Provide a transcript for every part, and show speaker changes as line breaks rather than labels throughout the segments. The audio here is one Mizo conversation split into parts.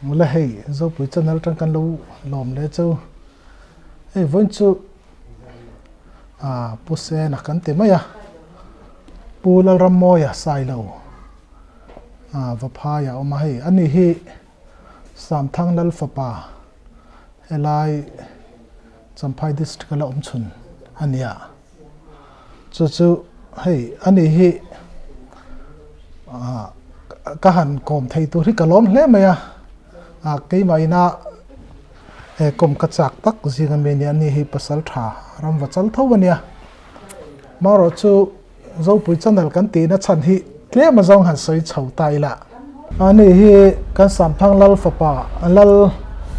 Mula hei Zopui channel atang kan lo lawm leh chu hei vawiin chu ah Pu Sena kan ti mai a Pu Lalrammawia Sailo ah Vaphai a awm a hei ani hi Samthang Lal fapa helai Champhai district a la awm chhun a nia. Chu chu hei a ni hi ah ka han kawm thei tur hi ka lawm hle mai a ah keimah ina he kawm ka chak tak zing ami ania ani hi pasal tha ram va chal tho ania marawh chu Zopui channel kan tihna chhan hi tlem azawng han sawi chho ta ila. Ani hi kan Samthang Lal fapa Lal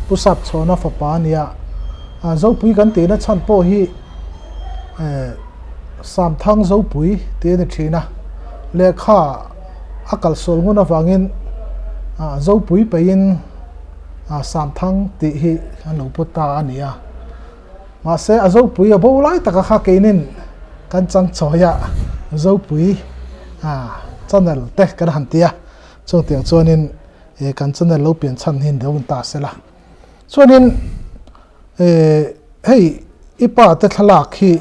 Pu Sapchhawna fapa a nia. Zopui kan tihna chhan pawh hi Samthang Zopui tih a ni thin a. Lehkha a kalsual ngun avangin Zopui peihin Samthang tih hi an lo pu ta a ni a. Mahse a Zopui a bo lai taka kha keinin kan chang chawi a, Zopui channel te kan han ti a, chutiang chuanin kan channel lo pian chhan hi lo ta sela. Chuanin hei i pa te thlalak hi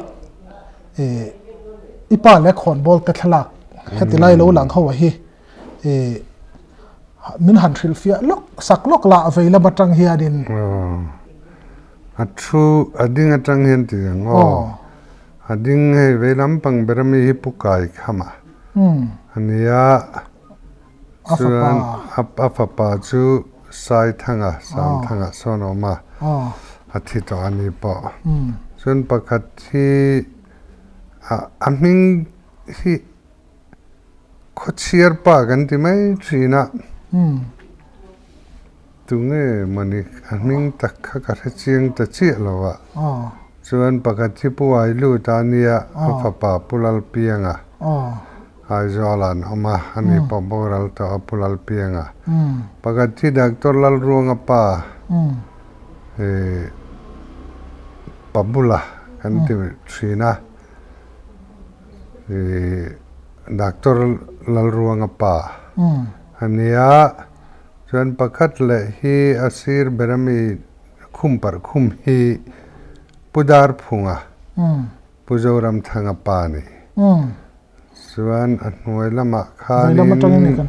i pa leh khawnbawl te thlalak heti lai lo lang ho a hi min han hrilh fiah lawk sak lawk lah vei lam atang hianin.
A thu a ding atang hian ti ang aw. A ding hei vei lampang ber ami hi pu kai kham a a nia chuan a fapa chu Saithanga Samthanga sawn a awm a a thi tawh a ni pawh chuan pakhat hi a hming hi. Khawchhiar pa kan ti mai thin a, tunge mawni a hming tak kha ka hre chiang ta chiah lo a, chuan pakhat hi Pu Ailut a nia, a fapa Pu Lalpianga Aizawl ah an awm a, ani pawh boral tawh a Pu Lalpianga. Pakhat hi Doctor Lalruanga pa pa bula kan ti thin a. Doctor Lalruanga pa a nia, chuan pakhat leh hi a sir ber ami khum parh khum hi Pu Darphunga, Pu Zoramthanga pa a ni. Chuan a hnuai lamah khanin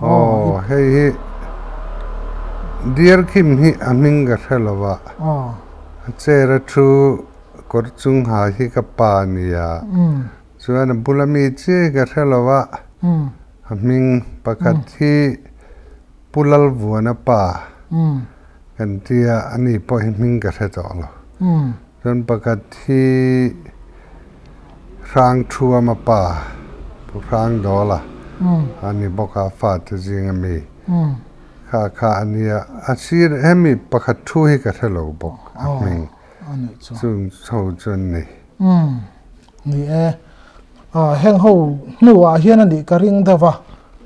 aw hei hi Dearkhim hi a hming ka hre lo a, a chair a thu Kawr chung ha hi ka pa a nia, chuan a bula mi chiai ka hre lo a, a hming pakhat hi Pu Lalvuana pa kan tia a ni pawh hi hming ka hre tawh lo. Chuan pakhat hi Hrangthuama pa Pu Hrangdawla a ni bawk a, a fate zinga mi. Kha kha a nia, a sir hemi pakhat thu hi ka hre lo bawk a hming.
a nih chu.
Chung chho chu an ni.
Umm ni e. Ah heng ho hnuah hian a nih ka ring deuh a,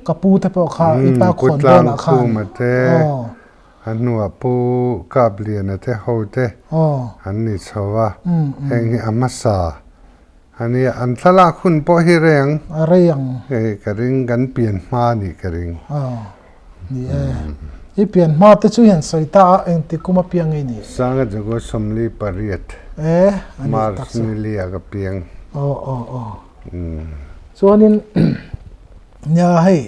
ka pu te pawh kha i pa khawn bulah khan.
Pu Tlangkhuma te, a hnuah Pu Kapliana te ho te an ni chho a, heng hi a hmasa a nia, an thlalak hun pawh hi reng.
A rei ang.
Hei ka ring kan pian hma a nih ka ring.
Ni e. I pian hma te chu hian sawi ta a, engti kum a piang nge ni?
Sanga Jago 48.
E, a ni tak
chu. March ni li ah ka piang.
Aw aw aw. Chuanin nia hei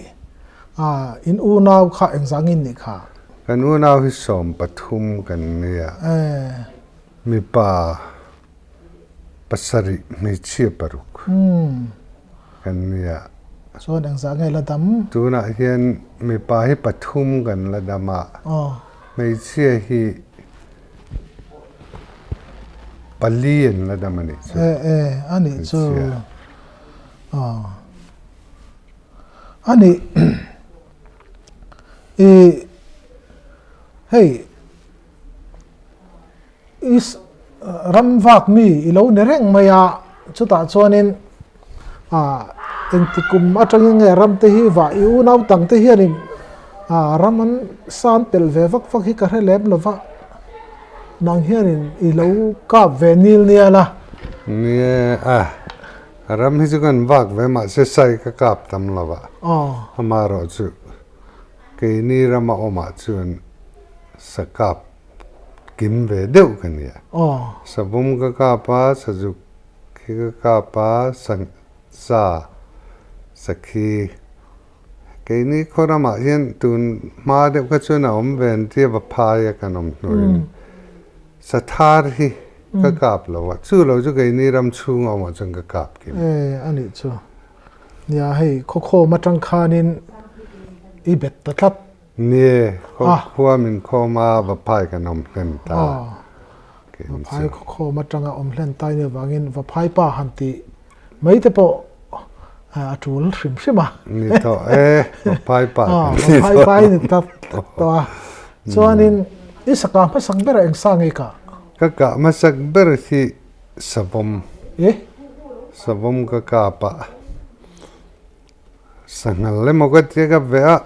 in unau kha engzah nge nih kha?
Kan unau hi 13 kan nia.
E.
Mipa 7 hmeichhia 6 kan nia.
Chuan engzah nge la dam?
Tunah hian mipa hi 3 kan la dam a, hmeichhia hi 4 an la dam a nih chu.
E e a nih chu. A nih i hei I ram vak mi i lo ni reng mai a, chutah chuanin ah engti kum atangin nge ram te hi vah i unau tang te hianin ah ram an san tel ve vak vak hi ka hre lem lo va, nang hianin i lo kap ve nil nia la.
Nia a, ram hi chu kan vak ve mahse sai ka kap tam lo va, amaherawhchu keini rama awmah chuan. Sa kap kim ve deuh ka nia. Savawm ka kap a, sazuk khi ka kap a, sa, sakhi. Keini khaw ramah hian tun hma deuh kha chuan a awm ve an tia va phai a kan awm hnuaiin sathar hi ka kap lo a, chu lo chu keini ram chhung a awmah chuan ka kap kim.
E, a nih chu. Nia hei khawkhawm atang khanin i bet ta tlat.
Nie, khua min khawm a, Vaphai kan awm hlen ta.
Vaphai khawkhawm atanga awm hlen ta in avangin Vaphai pa han tih mai te pawh a tul hrim hrim a.
Ni tawh e, Vaphai pa kan ti tawh.
Vaphai pa i ni ta tawh a. Chuanin i saka hmasak ber a eng sa nge kah?
Ka kah hmasak ber hi savawm. Savawm ka kap a. Sanghal emaw ka tia ka veh a,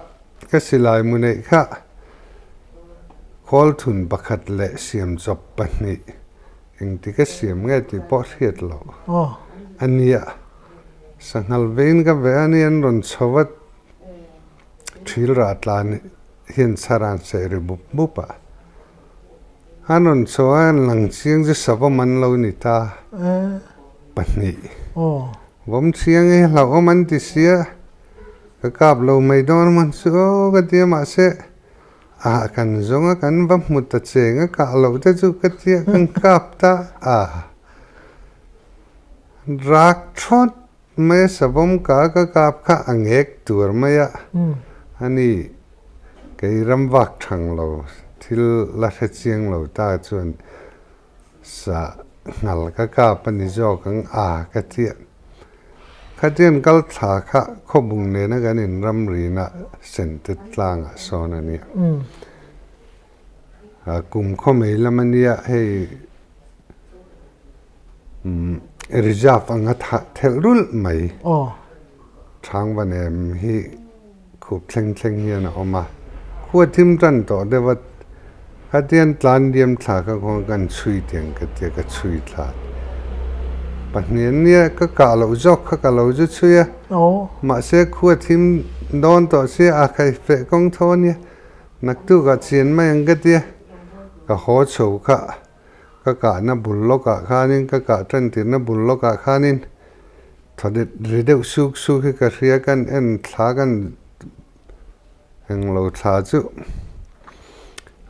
ka silai mu neih kha khawl thun pakhat leh siam chawp pahnih engti ka siam nge tih pawh hriat loh a nia. Sanghal veiin ka veh a ni an rawn chho a, thil rah tlan hian chhar an seh ri bup bup a. An rawn chho a, an lang chiang chu savawm an lo ni ta pahnih. Vawm chiang hi hlauhawm an ti sia, ka kap lo mai dawn hman chu aw ka ti a, mahse ah kan zawng a kan va hmu ta cheng a kah loh te chu ka tia kan kap ta a, rak thawt mai a savawm ka ka kap kha a ngek tur mai a, ani kei ram vak thang lo thil la hre chiang lo ta chuan Sa nghal ka kap a ni zawk ang a ka tia. Khatian kal thla kha khawbung nena kan inramrina Sente tlangah sawn a nia. Kum khaw mei lam a nia hei reserve anga thelh rulh mai. Thangvanem hi Khup thleng thleng hian a awm a, khua thim tan tawh deuh a, khatian tlan diam thla kha khawn kan chhui tiang ka tia ka chhui thla pahnih an nia ka kah loh zawk kha ka lo zu chhui a, mahse khua thim dawn tawh sia a khai feh kawng tho a nia, naktuk ah chian mai ang ka tia ka haw chho kha ka kahna bul lawkah khanin ka kah tan tirna bul lawkah khanin Tha det ri deuh suk suk hi ka hria kan en thla kan englo thla chu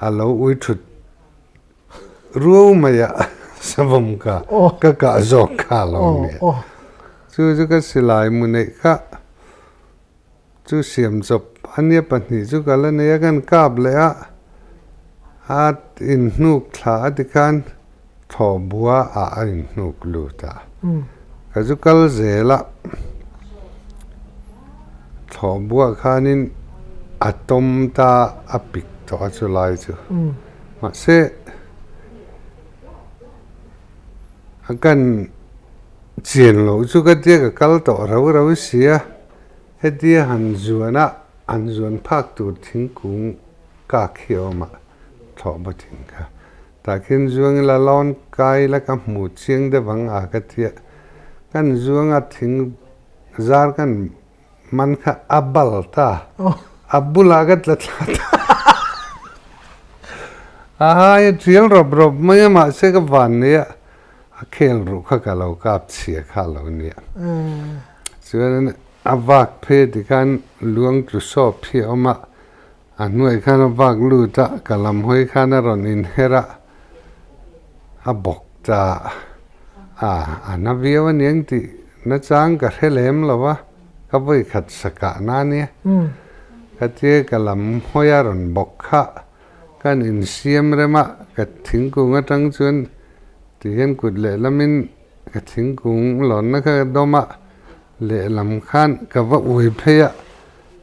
a lo ui thut ruau mai a savawm ka ka kah zawk kha lo nia chu chu ka silai mu neih kha chu siam chawp ania pahnih chu ka la nei a kan kap leh a a inhnuk thla a tikhan Thaw bua ah a inhnuk lut a, ka zu kal zel a, thaw buah khanin a tawm ta a pik tawh a chulai chu. Mahse, a kan chian loh chu ka tia ka kal tawh rau rau si a, hetia han zuan a, han zuan phak tur thingkung kak hi a awm a, thlawh ba thing kha. Tah khian zuang ila lawn kai ila ka hmu chiang deuh ang a ka tia. Kan zuang a thing zar kan man kha a bal ta. A bulah ka tla thla ta. A hai a thial rawp rawp mai a mahse ka van nei a a khel ruh kha ka lo kap chhia kha a lo nia. Chuan a vak phei tikhan luang tlu sawp hi a awm a. A hnuai khan a vak lut a, ka lam hawi khan a rawn inher a, a bawk ta a, a na viau a niang tih nachang ka hre lem lo va, ka vawi khat sakah na nia. Ka tia ka lam hawi a rawn bawk kha, kan insiam rem a, ka thingkung atang chuan tihian kut lehlamin ka thingkung lawnna kha ka dawm a, lehlam khan ka va ui phei a.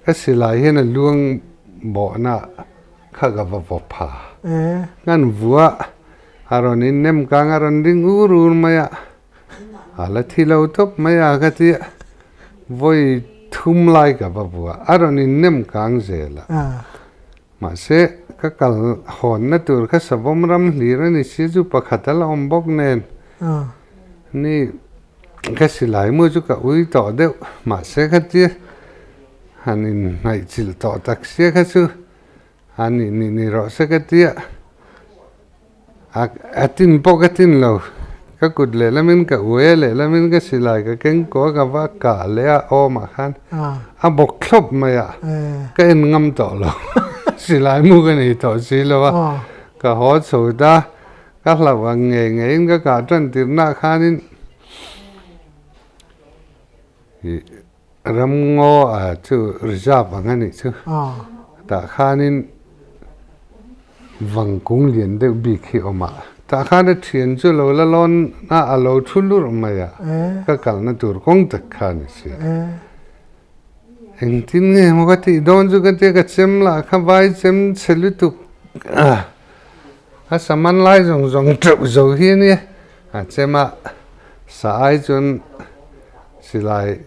Ka silai hian a luang bawhna kha ka va vaw pha. Ngan vua a rawn in nem kang a rawn ring ur ur mai a, a la thi lo tawp mai a ka ti a, vawi thum lai ka va vua a rawn in nem kang zel a. Mahse, ka kal hawnna tur kha savawm ram hlir a ni sia chu pakhat a la awm bawk nen. Ni, ka silai mu chu ka ui tawh deuh, mahse khatia han inhnaihchilh tawh tak sia kha chu A nih nih ni rawh se ka ti a, a tin pawh ka tin lo. Ka kut lehlamin ka uai a, lehlamin ka silai ka keng kuah a, ka va kah leh a awmah khan a bawk thlawp mai a, ka en ngam tawh lo. Silai mu ka nei tawh si lo a, ka haw chho ta, ka hlauh ang ngei ngeiin ka kah tan tirhnaah khanin ih Ramngaw a chu reserve ang a nih chu. Tah khanin vangkung lian deuh bik hi awm a. Tah khan a thian chu lo la lawn a, a lo thu lurh mai a. Ka kalna tur kawng tak kha a ni si a. Engtin nge maw ka tih dawn chu ka tia ka chem lah kha vai chem chhe lutuk a. A saman lai zawng zawng teuh zo hi a nia. A chem a, sa ai chuan silai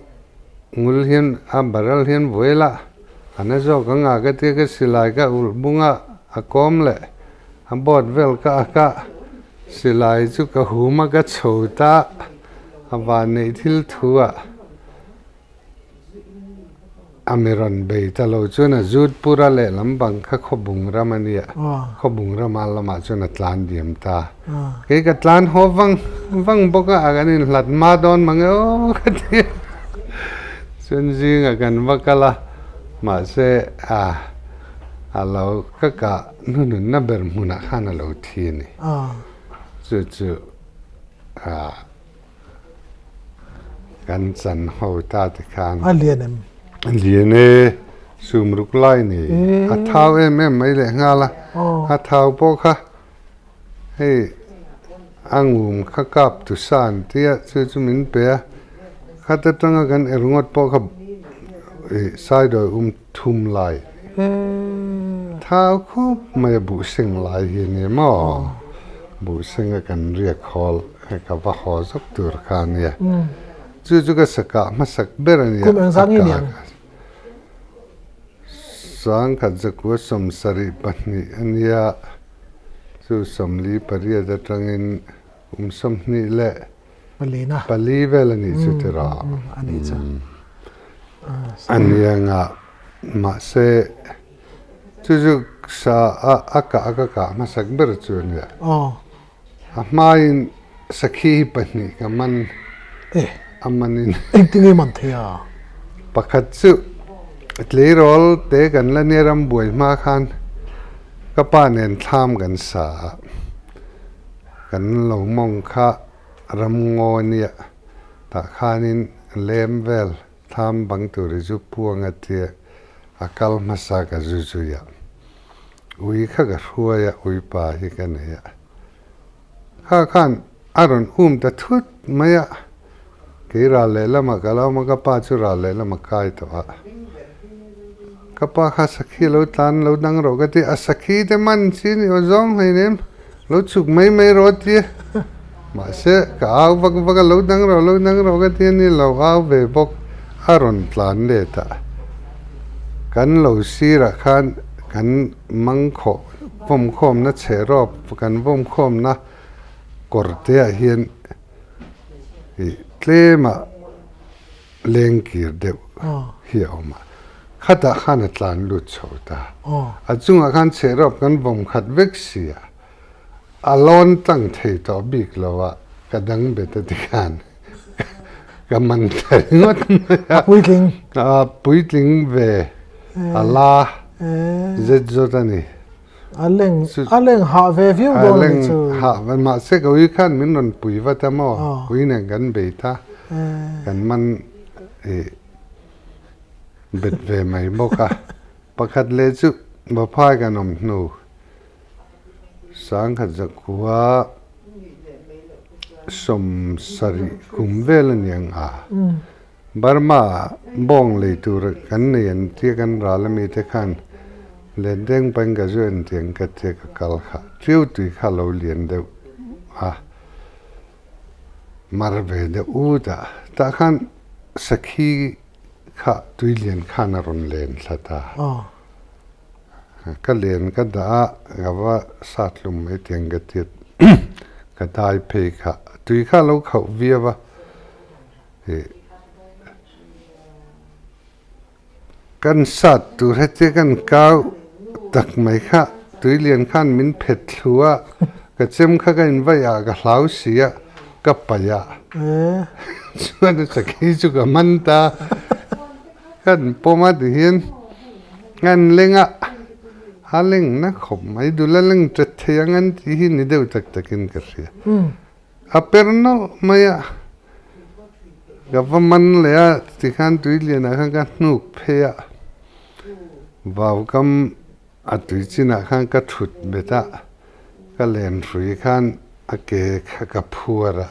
ngul hian a barrel hian vuai la, a na zawk ang a ka tia ka silai ka ulh bung a, a kawm leh a board vel ka ak a, silai chu ka hum a ka chho ta, a van neih thil thu ah. A mi rawn bei ta lo chuan a zut pur a lehlam bang kha Khawbung ram a nia, Khawbung rama lamah chuan a tlan diam ta. Kei ka tlan haw vang vang bawk a, a kan inhlat hma dawn mang e aw ka ti a. Chuan zingah kan va kal a, mahse a a lo ka kah hnununna ber hmunah khan a lo thi a ni. Chu chu a. Kan chan ho ta ti khan.
A lian em?
A lian e, sum ruk lai ni. A thau em em mai leh nghal a. A thau pawh kha hei a ngum kha kap tu sa an tia chu chu min pe a. Khat atanga kan er ngawt pawh kha saidawi um thum lai. Thau khawp mai a buh seng lai hi a ni maw? Buh senga kan riak hawl. Hei ka va haw zawk tur kha a nia. Chu chu ka sakah hmasak ber a nia.
Kum eng zang nge niang?
Sangkhat zakua 72 a nia. Chu 48 atangin kum 24
na.
Pali vel a nih chu tiraw?
A nih chu.
A nia ngah mahse chu chu sa a kah a ka kah hmasak ber chu a nia. A hmain sakhi hi pahnih ka man a manin.
Engtin nge man thei a?
Pakhat chu tleirawl te kan la nia ram buai hma khan ka pa nen thlam kan sa a, kan lo mawng kha ram ngaw a nia, tah khanin lem vel thlam bang tur hi chu puang a tia a kal hmasa ka zu zui a. Ui kha ka hruai a, ui pa hi ka nei a. Kha khan a rawn um ta thut mai a, kei ral lehlamah ka lo awm a, ka pa chu ral lehlamah kai tawh a. Ka pa kha sakhi lo tlan lo dang rawh ka ti a, sakhi te man chi ni aw zawng hleinem, lo chhuk mai mai rawh a ti a. Mahse ka au vak vak a, lo dang rawh, lo dang rawh ka ti a ni, lo au ve bawk a rawn tlan let a. Kan lo sirah khan kan mangkhawh vawmkhawmna chhehrawp kan vawmkhawmna kawr te ah hian ih tlema lengkir deuh hi a awm a, khatah khan a tlan lut chho ta. A chungah khan chhehrawp kan vawm khat vek si a, a lawn tlang thei tawh bik lo a, ka dang bet a ti khan. Ka man ta ringawt mai a.
A puitling.
A puitling ve. A la zet zawt a ni.
A leng a leng hah ve viau dawn a ni chu.
A leng hah ve mahse ka ui khan min rawn pui vat a maw. Ui nen kan bei ta. Kan man i bet ve mai bawk a. Pakhat leh chu Vaphai kan awm hnu. 1970 kum vel a ni ang a, Burma ah bawng lei tur kan nei an tia kan ral ami te khan Lendeng pain ka zu en tiang ka tia ka kal kha tiu tui kha lo lian deuh a mar ve deuh ut a tah khan sakhi kha tui lian khan a rawn len thla ta. Ka len ka dah a, ka va sat hlum mai tiang ka tiat ka dai phei kha tui kha a lo khauh viau a, ih kan sat tur hetia kan kau tak mai kha tuilian khan min phet thlu a, ka chem kha ka invaih ah ka hlau si a, ka paih a. Chuan a sakhi chu ka man ta, kan pawm a tihian an leng a, a leng na khawp mai, dul a leng ṭet thei ang an tih hi ni deuh tak takin ka hria. A per nawlh mai a, ka va man leh a, tikhan tui lianah khan ka hnuk phei a, vaukam a tui chinah khan ka thut bet a, ka len hrui khan a ke kha ka phuar a.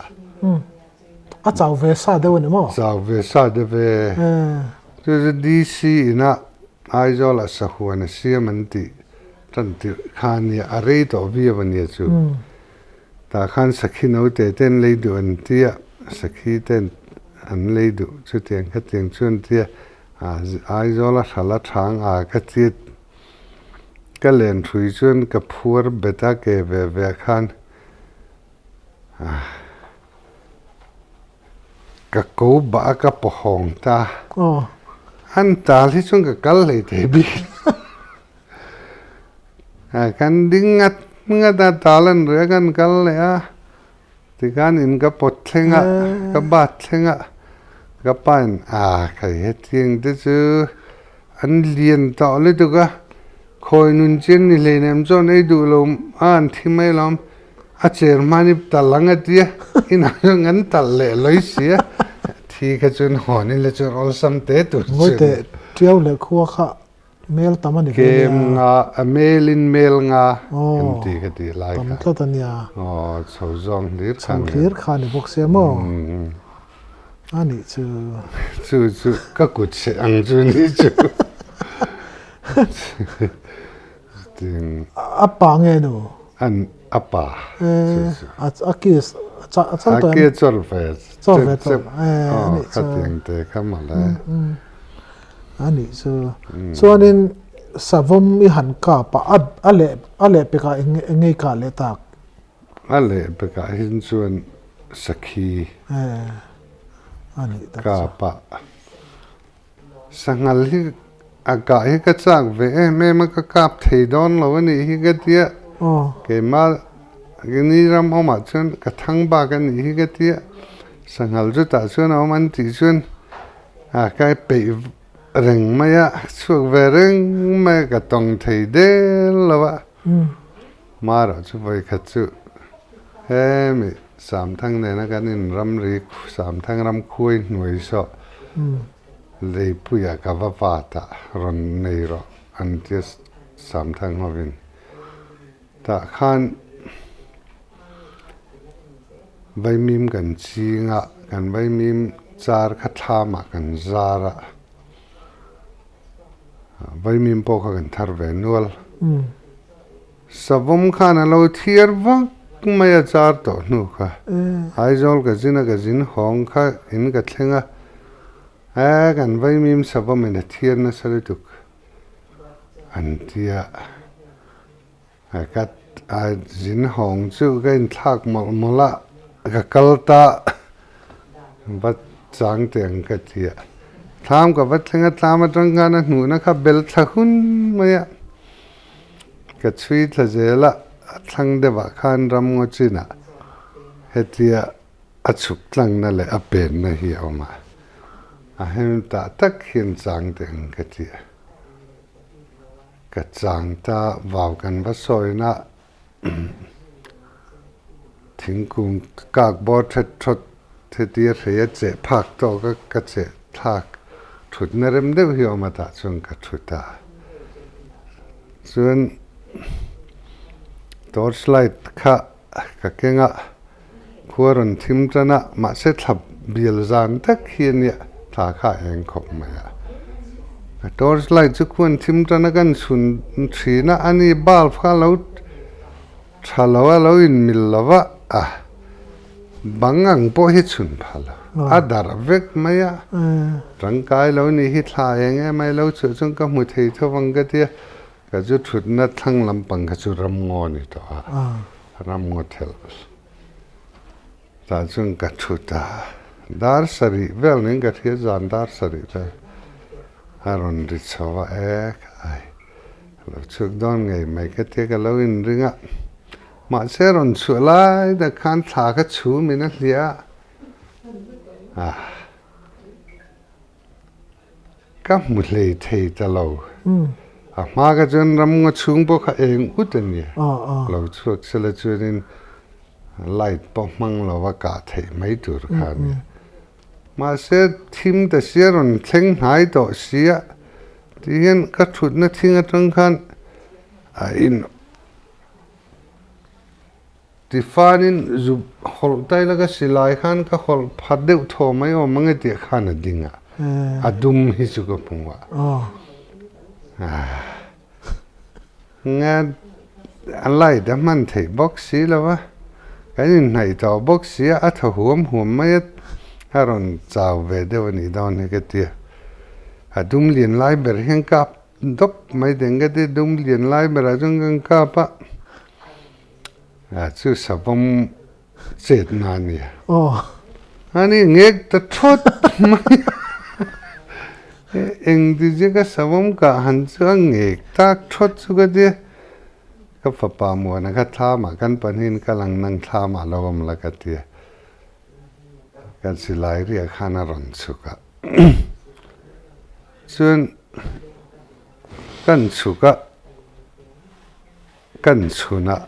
A chau ve sa deuh a ni maw?
Chau ve sa deuh e. Chu chu DC inah Aizawlah sahuan a siam an tih tan tirh kha a nia, a rei tawh viau a nia chu. Tah khan sakhi naute te an lei duh an ti a, sakhi te an lei duh chutiang khatiang chu an ti a, Aizawl a hral a thang a ka ti a, ka len hrui chuan ka phuar bet a ke ve ve khan ka ko bah a ka pawhawng ta, an tal hi chuan ka kal hlei thei bik lo. Kan ding ngat ngat a, tal an reh a kan kal leh a, tikhan in ka pawt thleng a, ka bat thleng a, ka pa in a khai hetiang te chu an lian tawh lutuk a, khawi nun chian ni hleinem chuan ei duh lo a an thi mai alawm, a cher hman i tal ang a tia, inah chuan kan tal leh lawi si a, thi kha chuan hawn ila chuan awlsam te tur chu.
Ngawite tiau leh khua kha Mel tam a ni ve nia.
Kem nga, a mel in mel nga kan ti ka tih lai kha.
Tam tlat a nia.
Aw, chho zawng hlir kha
ni. Chho hlir kha ni bawk sia maw? A nih chu.
Chu chu ka kut chhe ang chu ni chu.
A pa nge nu?
An a pa.
A ki a chal tawh em?
A ki a chawlh ve.
Chawlh ve tawh. A nih chu.
Khatiang te kha mawle.
A nih chu. Chuanin savawm i han kap a, a leh a leh pekah eng eng i kah leh tak?
A leh pekah hin chuan sakhi
a nih tak chu.
Kap a. Sanghal hi a kah hi ka chak ve em em a, ka kap thei dawn lo a nih hi ka tia. Keimah ni ram awmah chuan ka thang bak a nih hi ka tia. Sanghal chutah chuan a awm an tih chuan a kai peih reng mai a, chhuak ve reng mai a, ka tawng thei del lo a. Marawh chu vawikhat chu hemi Samthang nena kan in ramri Samthang ram khuai hnuai saw leipuia ka va vat a rawn nei rawh an tia Samthang hovin tah khan vaimim kan ching a, kan vaimim char kha thlamah kan zar a, vaimim pawh kha kan thar ve nual. Savawm khan a lo thiar vak mai a char tawh hnu kha. Aizawl ka zin a ka zin hawng kha in ka thleng a, e kan vaimim savawm in a thiar nasa lutuk an tia. Ka zin hawng chu ka inthlak mawlh mawlh a, ka kal ta va chang teh ang ka ti a. Thlam ka va thleng a, tlam atang khan a hnuhna kha bel thla hun mai a. Ka chhui thla zel a, a thlang deuhah khan ramngaw chinah hetia a chhuk tlangna leh a penna hi a awm a. A hem tah tak hian chang teh ang ka ti a. Ka chang ta vau kan va sawina thingkung kak bawr that thawt hetia hrei a cheh phak tawk a ka cheh thlak thutna rem deuh hi a awm a tah chuan ka thu ta. Chuan torch light kha ka keng a, khua rawn thim tan a, mahse thla bial zan tak hi a nia, thla kha a eng khawp mai a. Ka torch light chu khuan thim tan a kan chhun thin a, ani bulb kha a lo tha lo a, lo inmil lo va, a bang ang pawh hi chhun pha lo, a darh vek mai a, tangkai lo nih hi thla eng em ai lo chhuah chuan ka hmu thei tho vang ka tia. Ka chu thutna thlang lampang kha chu ramngaw a ni tawh a, ramngaw thelh tah chuan ka thut a, dar sarih vel niin ka hria zan dar sarih vel a rawn ri chho a ek ai. Lo chhuak dawn ngei mai ka tia ka lo inring a, mahse rawn chhuah lai tak khan thla ka chhum in a hliah a, ka hmu hlei thei ta lo. A hma ka chuan ram nga chhung pawh kha eng ut a nia, lo chhuak sela chuanin light pawh hmang lova kah theih mai tur kha a nia. Mahse, thim ta sia rawn thleng hnai tawh sia tih hian ka thutna thing atang khan a in tifanin zu hawlh tai la ka silai khan ka hawlh phat deuh thaw mai awm ang e tih khan a ding a, a dum hi chu ka hmu a. Nga a light a hman theih bawk si lo va, kan inhnaih tawh bawk si a, a thaw huam huam mai a, a rawn chau ve deuh a nih dawn hi ka ti a. A dum lian lai ber hian kap dawp mai deng ka ti a, dum lian lai berah chuan kan kap a, a chu savawm chet na a nia. A ni ngek ta thawt mai a. Eng ti zia ka savawm kah han chu a ngek tak thawt chu ka tia. Ka fapa muana kha thlamah kan pahnihin ka lang nang thlamah lo awm la ka tia. Kan silai riah khan a rawn chhuk a. Chuan kan chhuk a. Kan chhunah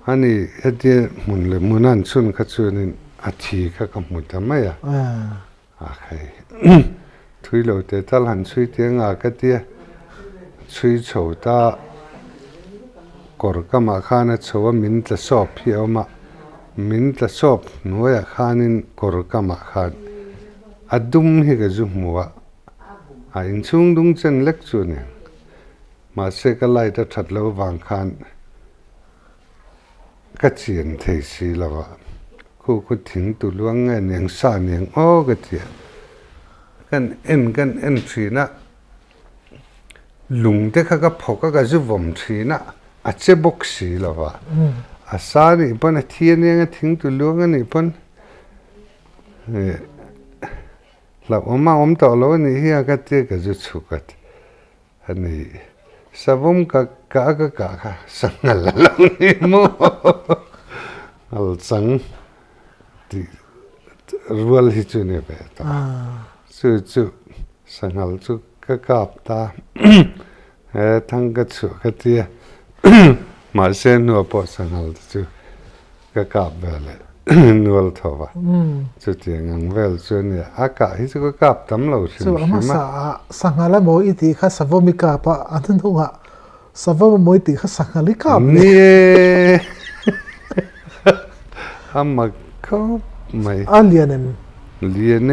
a ni hetia hmun leh hmun an chhun kha chuanin a thi kha ka hmu ta mai a, a khai thui lo teh tal han chhui teh anga ka tia chhui chho ta kawr kamah khan a chho a min tla sawp hi a awm a, min tla sawp hnuaiah khanin kawr kamah khan a dum hi ka zu hmu a, a inchhung dung chen lek chu a ni. Mahse ka light a that loh vang khan ka chian thei si lo a, khu khu thing tu luang nge niang sa niang aw ka ti a, kan en kan en thin a, lung te kha ka phawk a ka zu vawm thin a, a che bawk si lo a, a sa nih pawn a thi aniang a thing tu luang anih pawn hlauhawm a awm tawh lo anih hi a ka ti a ka zu chhuk a. A ni, savawm ka kah ka kah kha sanghal a lo ni maw? Ngal chang tih rual hi chu ni ve tawh. Chu chu sanghal chu ka kap ta he thang ka chhuah ka tia mahse hnuah pawh sanghal te chu Ka kap ve leh nual tho va, chutiang ang vel chu a nia. A kah hi chu ka kap tam lo hrim
hrim a. Chu a hmasa ah sanghal emaw i tih kha savawm i kap a, a hnuhnungah savawm emaw i tih kha sanghal i kap leh.
Ni e, a mak khawp mai.
A lian em?
Lian e,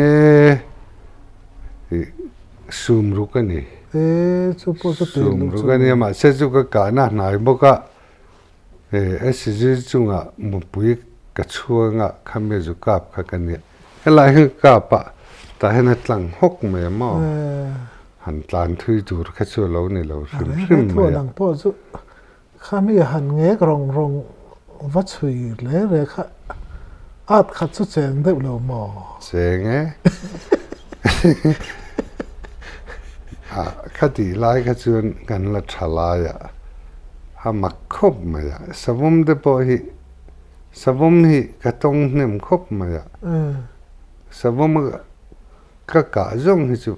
sum ruk a ni.
E, chu pawh chu tui luh chu.
Sum ruk a nia, mahse chu ka kahna hnai bawk a. He SCG chungah mupui ka chhuanga khami zu kap kha ka nia. Helai hi ka kap a, tah hian a tlang hawk mai a maw? Han tlan thui tur kha chu a lo ni lo hrim hrim mai a.
Thuan ang pawh chu khami han ngek rawng rawng va chhui hle hle kha at khat chu cheng deuh lo maw?
Cheng e. Khatih lai kha chuan kan la tha lai a. A mak khawp mai a, savawm te pawh hi savawm hi ka tawng hnem khawp mai a, savawm ka kah zawng hi chu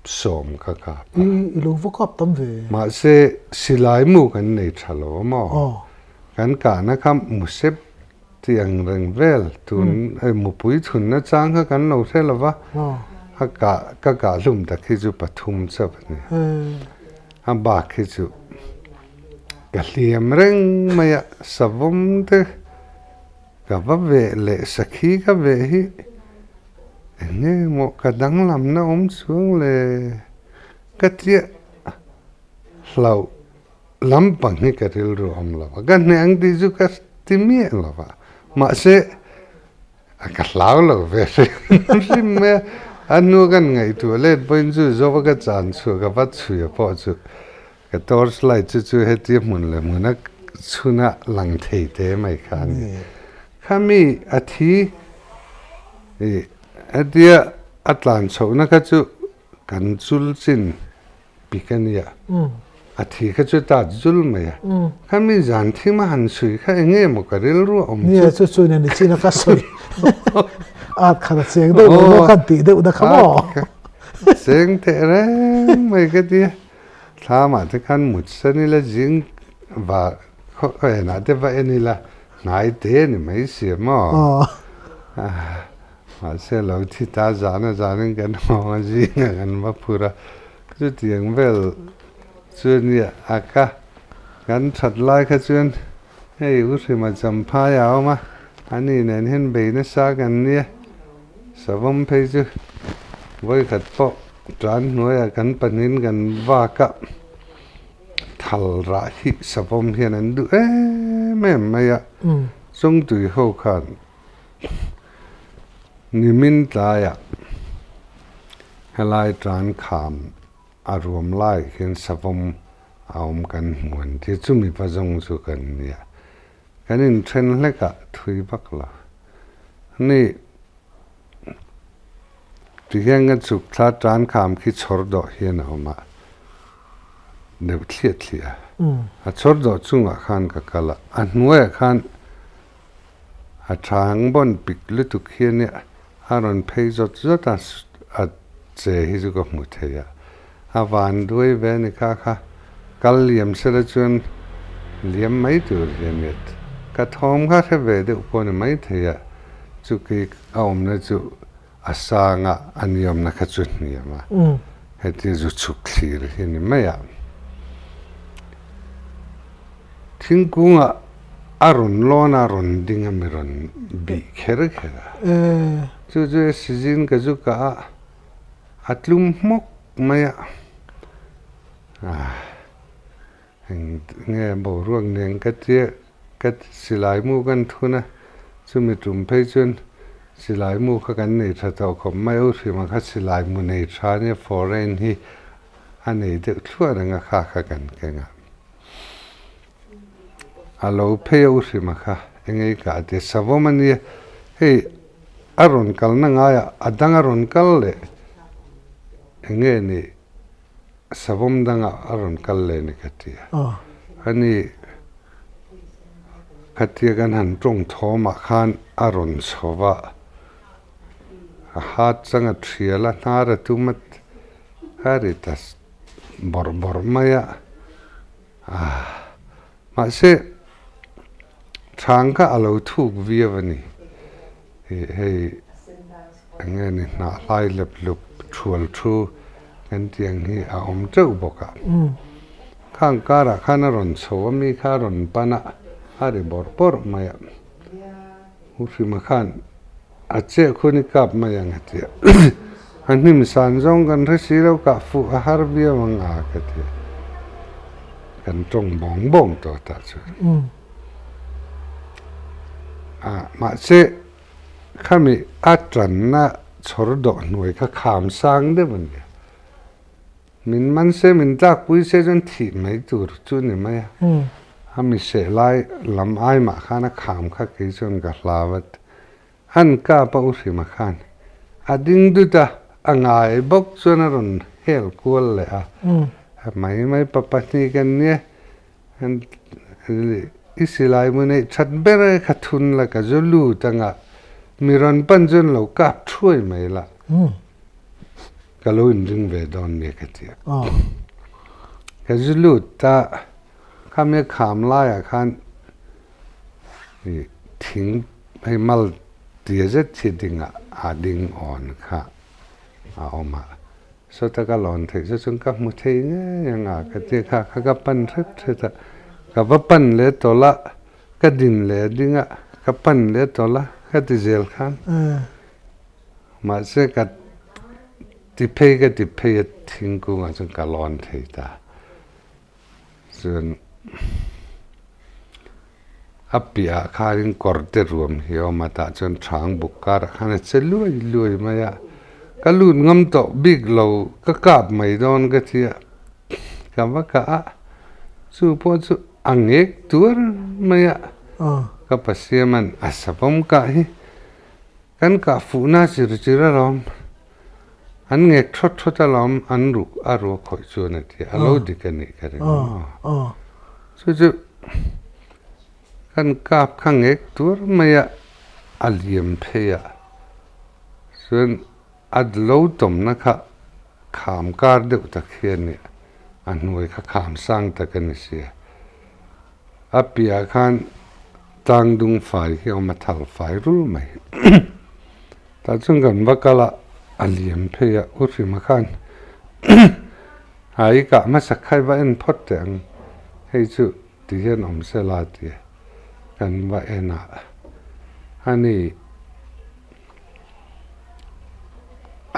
sawm ka kap
a. I lo va kap tam ve.
Mahse silai mu kan nei tha lo a maw? Kan kahna kha musep tih ang reng vel tun mupui chhunna chang kha kan lo hre lo va, a kah ka kah hlum tak hi chu pathum chauh a ni. A bak hi chu ka hliam reng mai a, savawm te ka va veh leh sakhi ka veh hi eng nge maw ka danglamna awm chuang le ka chiah hlauh lampang hi ka rilru awm lo va, ka hneh ang tih chu ka ti miah lo va, mahse a ka hlau lo ve hrim hrim mai a, a hnu kan ngaihtuah let pawhin chu zawva ka chan chhuah ka va chhuia pawh chu ka torch light chu chu hetia hmun leh hmuna chhuna lang thei te mai kha a ni. Khami a thi ih hetia a tlan chhohna kha chu kan chul chin pik a nia. A thi kha chu tat zul mai a. Khami zan thim a han sui kha eng nge maw ka rilru a awm chu.
Nia chu chu nen nichin a ka sawi at khat a cheng deuh lo maw kan tih deuh na kha maw.
Cheng teh reng mai ka ti a. Thlamah te khan mut san ila zing va khaw enah te va en ila hnai te a ni mai si a maw. Mahse lo thi ta zan a zanin kan hawng a zingah kan va phur a. Chutiang vel chu a nia a ka kan that lai kha chuan hei U Hrima Champhai a awm a, ani nen hian bei nasa kan nia, savawm phei chu vawikhat pawh tan hnuaiah kan pahnihin kan vak a, thal rah hi savawm hian an duh em em mai a, chawngtui ho khan Nimin tlaiah helai tan kham a ruam lai hian savawm a awm kan hmu an ti a, chumi va zawng chu kan nia. Kan inthen hlekah thui vak lo. Ni tihian ka chhuk thla tan kham khi chhawr dawh hian a awm a, deuh thliah thliah a. A chhawr dawh chungah khan ka kal a, a hnuaiah khan A chang bawn pik lutuk hian a rawn phei zawt zawt a, a che hi chu ka hmu thei a. A van duai ve a ni kha kha, kal liam sela chuan liam mai tur hi a ni. Ka thawm kha hre ve deuh pawh a ni mai thei a, chu kei a awmna chu a sang a, a niawmna kha chu hniam a, heti zu chhuk thlir hi a ni mai a. Thingkungah a rawn lawn a, rawn ding a, mi rawn bih kher kher a. Chu chu e sizin ka zu kah a, a tlum hmawk mai a. Eng nge boruak nen ka tia ka silai mu kan thun a, chumi tum phei chuan silai mu kha kan nei tha tawh khawp mai, u Hrima kha silai mu nei tha ania foreign hi a nei deuh thluah reng a kha kha kan keng a. A lo phei a u Hrima kha engei ka a ti a, savawm a nia, hei a rawn kalna ngaiah a dang a rawn kal leh enge ni savawm dangah a rawn kal leh ni ka ti a. Ani khatia kan han tawng thawmah khan a rawn chho va, a hat chang a thial a, hnar a tum a, a ri ta bawrh bawrh mai a. Mahse chhang kha a lo thuk viau a ni. Hei eng nge ni hnah hlai lep lup thual thu kan tih ang hi a awm teuh bawk a. Khang karah khan a rawn chho a mi kha a rawn pan a, a ri bawrh bawrh mai a. U Hrima khan a cheh khun i kap mai ang a ti a. A hnim san zawng kan hre si lo kah fuh a har viau ang a ka ti a. Kan tawng bawng bawng tawh tah chuan. A mahse khami a tanna chhawr dawh hnuai kha kham sang deuh a nia. Min man se, min tlakpui se chuan thih mai tur chu ni mai a. A mi seh lai lam ai mah khan a kham kha kei chuan ka hlau a. An kap a u Hrima khan a ding dut a, a ngai bawk chuan a rawn hel kual leh a. Mai mai pa pahnih kan nia, i silai mu neih that ber e kha thun la ka zu lut anga mi rawn pan chuan lo kap thuai mai la. Ka lo inring ve dawn nia ka ti a. Ka zu lut a, khami a kham laiah khan thing hei mal tia zet hi dingah a ding awn kha a awm a. Sawta ka lawn theih chu chuan ka hmu thei ngei ang a ka ti a, kha kha ka pan hret hret a. Ka va pan leh tawlh a, ka din leh ding a, ka pan leh tawlh a, ka ti zel khan. Mahse ka ti phei ka ti phei a thingkungah chuan ka lawn thei ta. Chuan a piahah khanin kawr te ruam hi a awm a tah chuan thang buk karah khan a che luai luai mai a. Ka lut ngam tawh bik lo ka kap mai dawn ka ti a, ka va kah a chu pawh chu a ngek tuar mai a. Ka Pasiaman a savawm kah hi. Kan kah fuhna chir chir alawm. An ngek thawt thawt alawm an ruk a ruak khawih chuan a ti a, a lo dik a nih ka ring a. Chu chu kan kap kha ngek tur mai a, a liam phei a, chuan a lo tawmna kha kham kar deuh tak hi a ni, a hnuai kha kham sang tak a ni sia. A piahah khan tlang dung fai hi a awm a, thal fai rul mai. Tah chuan kan va kal a, a liam phei a, U Hrima khan a i kah hmasa kha i va en phawt teh ang, hei chu ti hian awm se la ti a, kan va en a, ani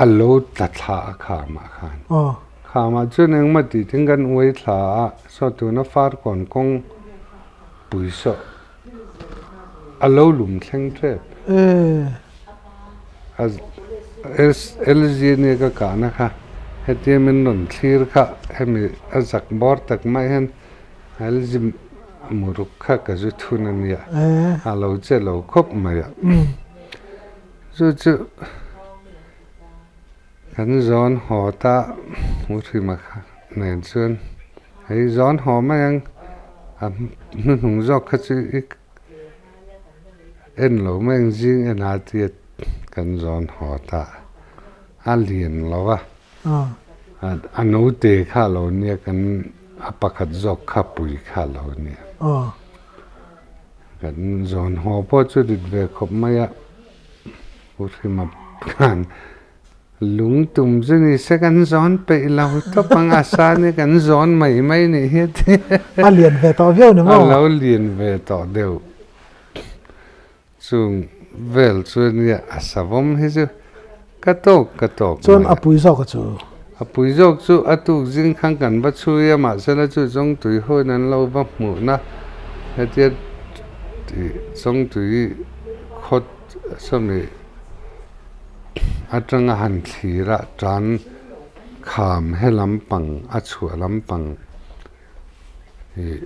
a lo tla thla a khamah khan. Khamah chuan engmah tih thin kan uai thla a, saw tuna Farkawn kawng pui saw a lo lum thleng tep. A LG nia ka kahna kha hetia min rawn thlir kha hemi a zak bawr tak mai hian LG muruk kha ka zu thun a nia, a lo che lo khawp mai a. Chu chu kan zawn haw ta hmu hrima kha nen chuan hei zawn haw mai ang a hnuhnung zawk kha chu i en lo mai ang zing en a tia kan zawn haw ta a lian lo va a naute kha a lo nia kan a pakhat zawk kha pui kha a lo nia kan zawn haw pawh chu rit ve khawp mai a. Pu Hrima khan lung tum chu ni se kan zawn peih lo tawp ang a sa ni kan zawn mai mai nih hi a ti.
A lian ve tawh viau ni maw?
A lo lian ve tawh deuh. Chung vel chu nia a savawm hi chu ka tawk ka tawk mai.
Chuan a pui zawk a chu?
A pui zawk chu a tuk zing khan kan va chhui a mahsela chu Chawngtui hawn an lo va hmuhna hetia Chawngtui khawt Sawmi atanga han thlir a tan kham he lampang a chhuah lampang ih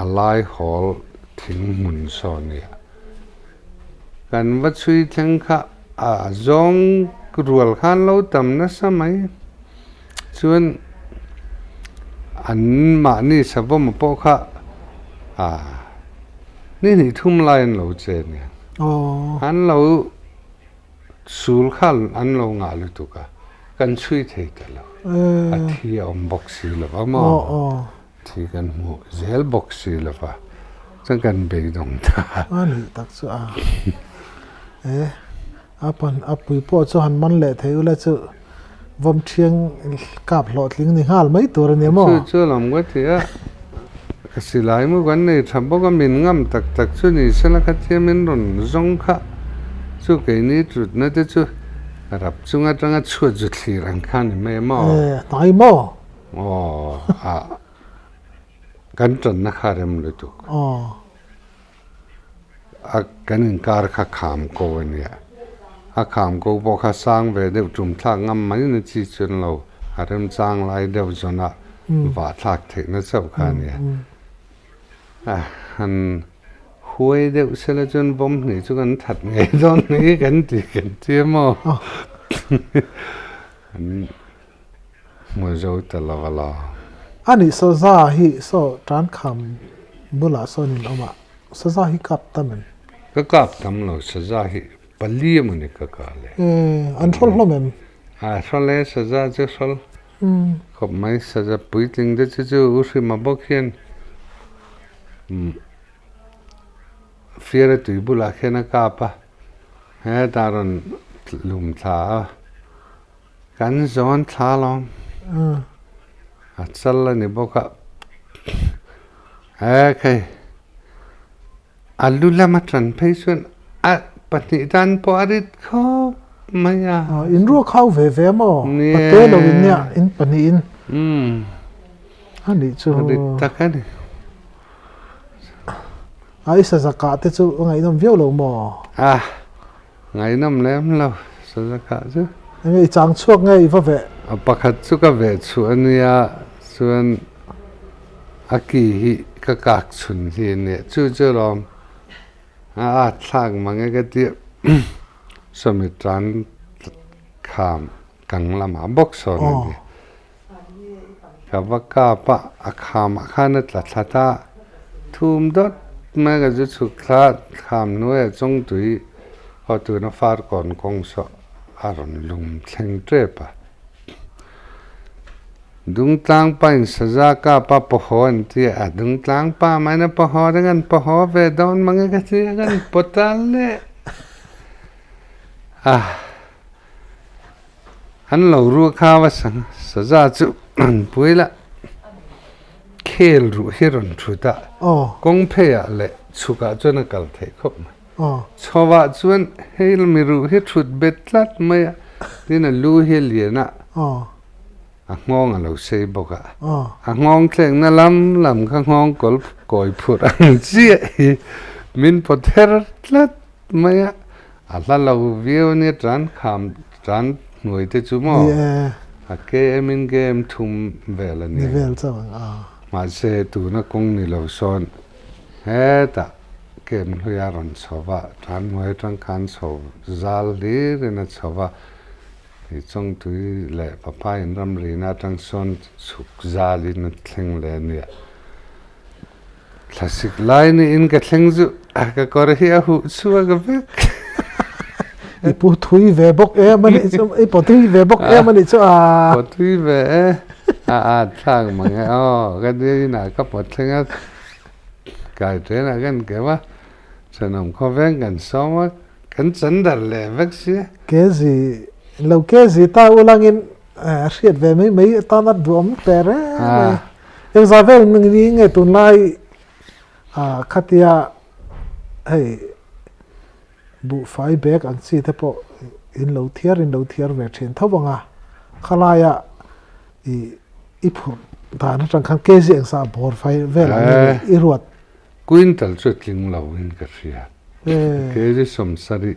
a lai hawl thing hmun saw nia. Kan va chhui thleng kha a zawng rual khan lo tam nasa mai chuan an mahni savawm pawh kha ah. Ni hnih thum lai an lo che nia. An lo sul kha an lo ngah lutuk a, kan chhui thei ta lo. A thi a awm bawk si lo va maw? Thi kan hmuh zel bawk si lo va, chuan kan beidawng ta.
A nih tak chu a. E, a pan a pui pawh chu han man leh thei ula chu vawm thiang kap hlawhtling ni nghal mai tur a ni maw?
Chu chu lam ka ti a, ka silai mu kan nei tha bawk a, min ngam tak tak chu ni sela khatia min rawn zawng kha chu keini ṭutna te chu rap chung aṭanga chhuat zu thlir ang kha a ni mai maw?
E, hnai maw?
Aw, a kan ṭanna kha rem lutuk.
Aw.
A kan inkar kha kham ko a nia. A kham ko pawh kha sang ve deuh tum thlak ngam mai na chi chuan lo a remchang lai deuh zawn a vah thlak theih na chauh kha a nia. A han huai deuh sela chuan vawm hnih chu kan that ngei dawn ni kan ti kan ti a maw? An hmu zo ta lo a la.
A nih saza hi saw tan kham bulah sawn in awm a, saza hi kap tam em?
Ka kap tam lo, saza hi pali emaw ni ka kah le.
An hrawl hlawm em?
A hrawl e, saza chu hrawl khawp mai, saza puitling te chu chu u Hrima bawk hian fiara tui bulah khian a kap a, hetah rawn lum thla a. Kan zawn thla lawm. A chal a ni bawk a. E khei a lu lama tan phei chuan a pahnih tan pawh a rit khawp mai a.
In ruak hau ve ve maw? Pate lo in nia in pahnih in. A nih chu.
A rit tak a ni.
A i sazakah te chu a ngaihnawm viau lo maw?
A. Ngaihnawm lem lo, Sazakah chu.
Enge i chang chhuak nge i va veh?
A pakhat chu ka veh chhuah a nia, chuan a ki hi ka kak chhun hi a nia. Chu chu lawm a at thlak mang e ka ti a, sawmi tan kham. Kang lamah bawk sawn a ni. Ka va kap a, a khamah khan a tla thla ta. Thum dawt mai ka zu chhuk thla a, kham hnuaiah chawngtui haw tuna far kawn kawng saw a rawn lum thleng tep a. Dungtlang pain saza kap a pawhaw an ti a, dungtlang pa main a pawhaw reng an pawhaw ve dawn mange ka ti a, kan pawt a leh a. An lo ruah kha va saza chu an pui la, khel ruh hi rawn thut a, kawng pheiah leh chhukah chuan a kal theih khawp mai. Chhovah chuan hei mi ruh hi thut bet tlat mai a, tin a lu hi a lian a, a nghawng a lo sei bawk a, a nghawng thlekna lam lam kha nghawng kawl kawi phurh ang chiah hi min pawt her tlat mai a, a hla lo viau ania tan kham tan hnuai te chu maw a KM in KM thum vel a nia mahse tuna kawng ni lo sawn hetah KM hlui a rawn chho va tan hnuai atang khan chho zal hlir in a chho va i chawngtui leh papa in ramrina atang sawn chhuk zal in a thleng leh a nia. Thlasik lai niin ka thleng chu ka kawr hi a huh chhuak vek.
I pu thui ve bawk em a nih chu, i paw thui ve bawk em a nih chu a.
Paw thui ve e, a at thlak mang e aw, ka nia inah ka paw thleng a, kai ṭenah kan keu a, thenawm khawveng kan sawm a, kan chan darh leh vek sia.
Kezi, lo kezi ta ulangin hriat ve mai mai atana duhawm teh reng mai. Engzah vel ni nge tunlai khatia hei buhfai bag ang chi te pawh in lo thiar in lo thiar ve thin tho ang a, khalaia i i phurh dan atang khan kg engzah bawr fai vel ang nge i ruat.
Quintal chu a tling lo in ka hria, kg 70.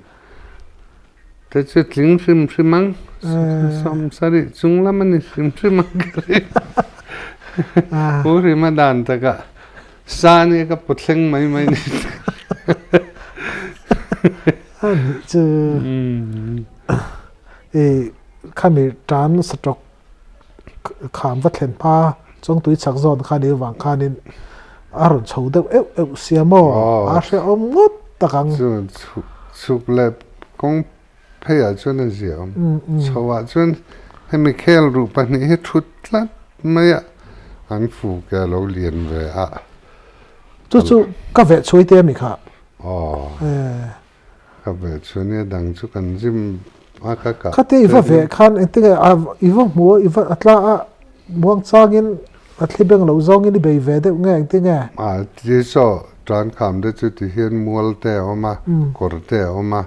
Te chu tling hrim hrim ang, 70 chung lam a ni hrim hrim ang ka ring. Pu Hrima dan takah sa nia ka pu thleng mai mai ni.
A nih chu i khami tan saṭawk kham va thlen hma chawngtui chak zawn kha ni avang khanin a rawn chho deuh euh euh sia maw a hrehawm ngawt tak ang.
Chu chhuk leh kawng pheiah chuan a zia awm. Chhoah chuan hemi khel ruh pahnih hi thut tlat mai a, an fu ke a lo lian ve a.
Chu chu ka veh chhui te ami kha.
Aw. Ka ve chu nia dang chu kan zim a ka kah.
Khate i va ve khan engtinge a i va hmu a i va a tla a muang changin a thli beng lo zawngin i bei ve deuh nge engtinge?
A ti saw tan kham te chu ti hian mual te a awm a kawr te a awm a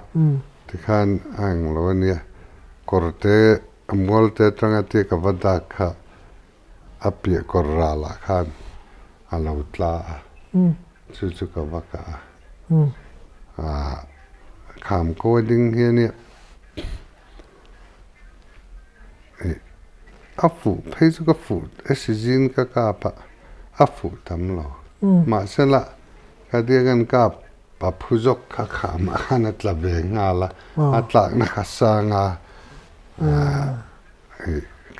tikhan a eng lo ania kawr te mual te atanga tia ka va dak kha a piah kawr ralah khan a lo tla a chu chu ka va kah a ah kham ko a ding hi ania ih a fuh phei chu ka fuh esizin ka kap a a fuh tam lo mahsela ka tia kan kap a phu zawk kha khamah khan a tla ve nghal a a tlakna kha sang a ah.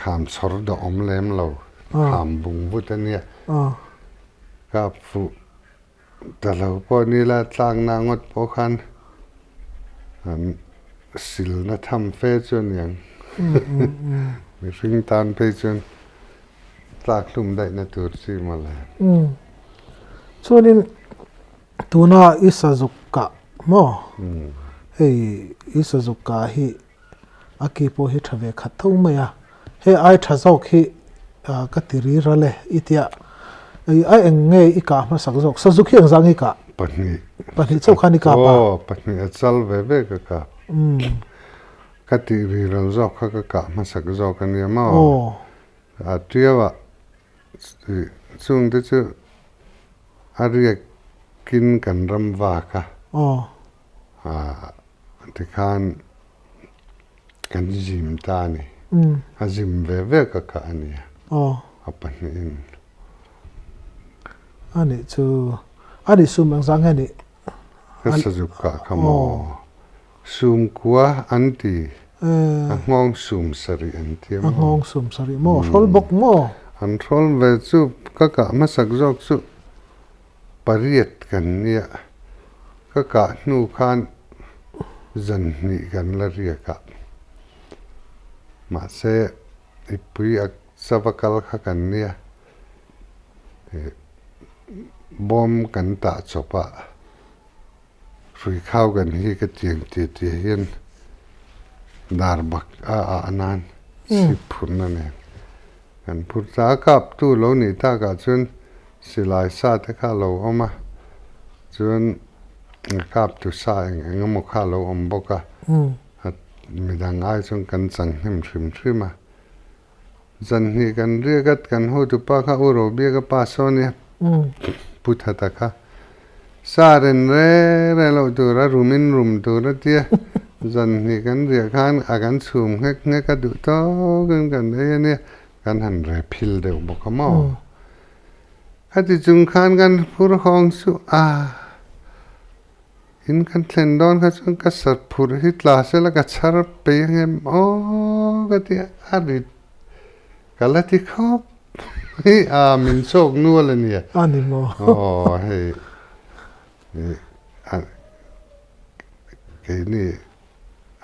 Kham chhawr dawh awm lem lo, kham bung vut a nia. Kap fuh ta lo pawh ni la, tlakna ngawt pawh khan an silna tham fe chu a niang. Mihring tan phei chuan tlak hlum daihna tur chi mawle.
Chuanin tuna i sazuk kah maw? Hei i sazuk kah hi A ki pawh hi tha ve khat tho mai a, hei ai tha zawk hi ka ti ri ral e i tia, a eng nge i kah hmasak zawk, sazuk hi engzah nge i kah?
Pahnih.
Pahnih chauh khan i kap a?
Aw, pahnih a chal ve ve ka kap. Ka tih ri ral zawk kha ka kah hmasak zawk a nia maw?
Aw.
A tiau ah chung te chu a riakin kan ram vak a.
Aw.
Tikhan kan zim ta a ni. A zim ve ve ka kah a nia. A pahnihin.
A nih chu. A nih sum engzah nge nih?
Ka sazuk kah kha maw? Sum kua an ti. A nghawng sum sarih an ti a maw?
A nghawng sum sarih maw? Hrawl bawk maw?
An hrawl ve chu ka kah hmasak zawk chu pariat kan nia. Ka kah hnu khan zan hnih kan la riak a. Mahse, ipui a chava kal kha kan nia. Bawm kan tah chawp a. Hrui khau kan hi ka tiang tia tia hian dar bak a ah nan chhip phurna nen kan phur ta a. Kaptu lo nih takah chuan silai sa te kha a lo awm a, chuan kaptu sa eng eng emaw kha a lo awm bawk a, midang ai chuan kan chang hnem hrim hrim a. Zanhnih kan riak a, kan hotupa kha U Robiaka pa sawn i Pu Thata kha sa ren re re loh tur a rumin rum tur a tia. Zanhnih kan riah khan a kan chhum nghek nghek a duh tawkin kan ei a nia, kan han re phil deuh bawk a maw. Khati chung khan kan phur hawng chu a. In kan thlen dawn kha chuan ka sat phurh hi tla sela ka chhar pei ang em aw ka ti a, a rit ka la ti khawp mai a, min chawk nual a nia.
A ni maw?
Aw hei keini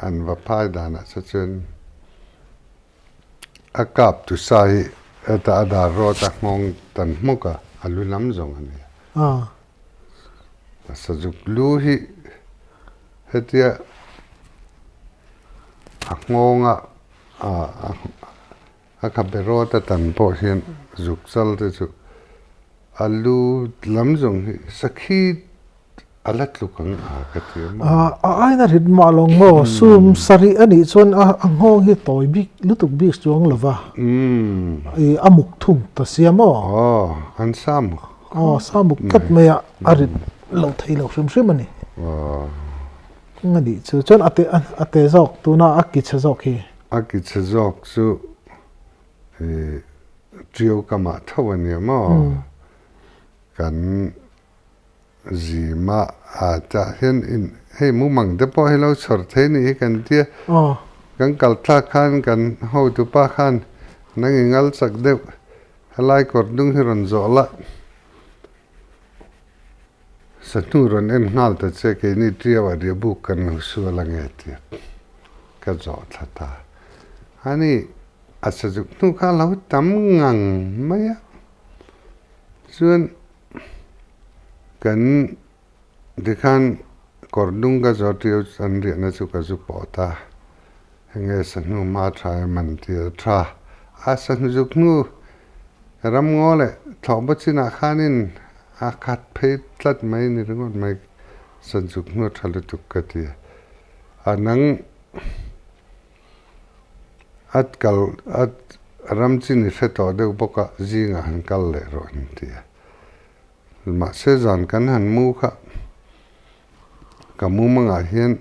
an va phai danah che chuan a kap tu sa hi heta a dar rawt a nghawng tan hmawk a, a lu lam zawng a nia. Sazuk lu hi hetia a nghawnga a khabe rawt a tan pawh hian zuk chal te chu a lu lam zawng hi sakhi a la tluk ang a ka ti a maw.
A aina rit mah lo maw sum sarih a nih chuan a nghawng hi tawi bik lutuk bik chuang lo va a muk thung ta sia maw.
Aw an sa muk.
Aw, sa muk tlat mai a, a rit lo thei lo hrim hrim a ni. Eng a nih chu? Chuan a te a te zawk tuna a ki chhe zawk hi.
A ki chhe zawk chu ih ṭiau kamah tho a nia maw? Kan zima a tah hian in hei mumang te pawh hi lo chhawr thei nih hi kan tia. Kan kal thlak khan kan hotupa khan nang i ngal chak deuh. Helai kawr dung hi rawn zawh la, sahnu rawn en nghal ta che keini Ṭiau a ria buk kan lo sual ange tia ka zawh thla ta. Ani a sazuk hnu kha a lo tam ngang mai a, chuan kan Tikhan kawr dung ka zawh ṭiau an riahna chu ka zu pawh ta. Enge sahnu hma ṭha em an ti a, ṭha a sahnu zuk hnu ramngaw leh thlawhbaw chinah khanin a khat phei tlat mai ni ringawt mai sazuk hnu a ṭha lutuk ka ti a. A nang a kal a ram chin i hre tawh deuh bawk a, zingah han kal leh rawh an ti a. Mahse zan kan han mu kha ka mumangah hian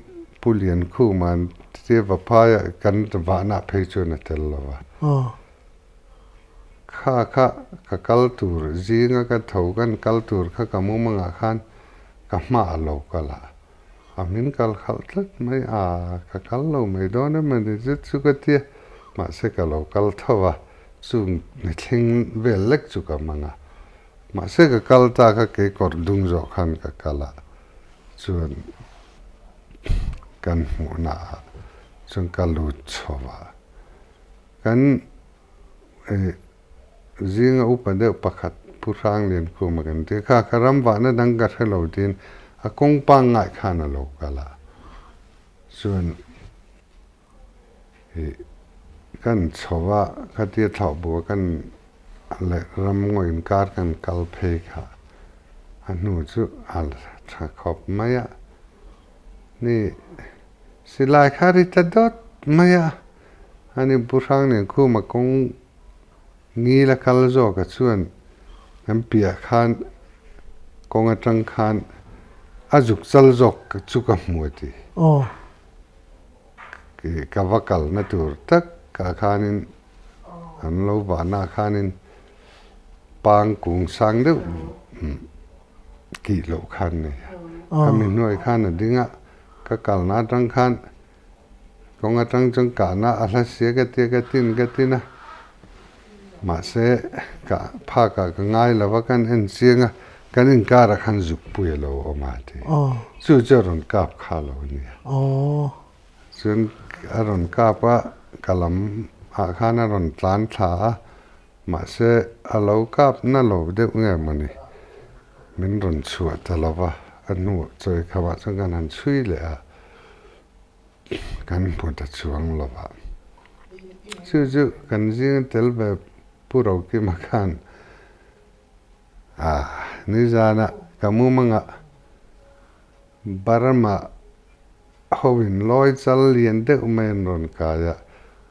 Pu Liankhuma'n tia va phaia kan vahna phei chuan a tel lo va. Kha kha ka kal tur zinga ka tho kan kal tur kha ka mumangah khan ka hma a lo kal a, a min kal khalh tlat mai a, ka kal lo mai dawn em a ni zet chu ka tia, mahse ka lo kal tho va, chung ni thleng vel lek chu ka hmang a. Mahse ka kal ta kha kei kawr dung zawh khan ka kal a, chuan kan hmuhna ah chuan ka lut chho a. Kan zinga upa deuh pakhat Pu Hrangliankhuma kan ti a, kha ka ram vahna dang ka hre lo tiin a kawng pangngai khan a lo kal a, chuan Ih kan chho a, khatia thlauh bua kan leh ram ngaw inkar kan kal phei kha a hnu chu a tha khawp mai a. Ni silai kha ri ta dawt mai a, ani Pu Hrangliankhuma kawng ngil a kal zawk a chuan kan piah khan kawng atang khan a zuk chal zawk chu ka hmu a ti. Ka va kalna tur tak ah khanin an lo vahna ah khanin pang kung sang deuh kih loh khan nei a. Khami hnuai khan a ding a, ka kalna atang khan. Kawng atang chuan kahna a hla sia ka tia ka tin ka tin a, mahse kah phakah ka ngai lo va, kan en chiang a, kan inkarah khan zukpui a lo awm a ti. Chu chu a rawn kap kha lo a nia. Chuan a rawn kap a, ka lam ah khan a rawn tlan thla a, mahse a lo kap na lo deuh nge mawni min rawn chhuah ta lo va, a hnuah chawi khamah chuan kan han chhui leh a. Kan hmu ta chuang lo va. Chu chu kan zinga tel ve Pu Rokima khan ah nizana ka mumanga Burma hoin lawi chal lian deuh mai an rawn kai a,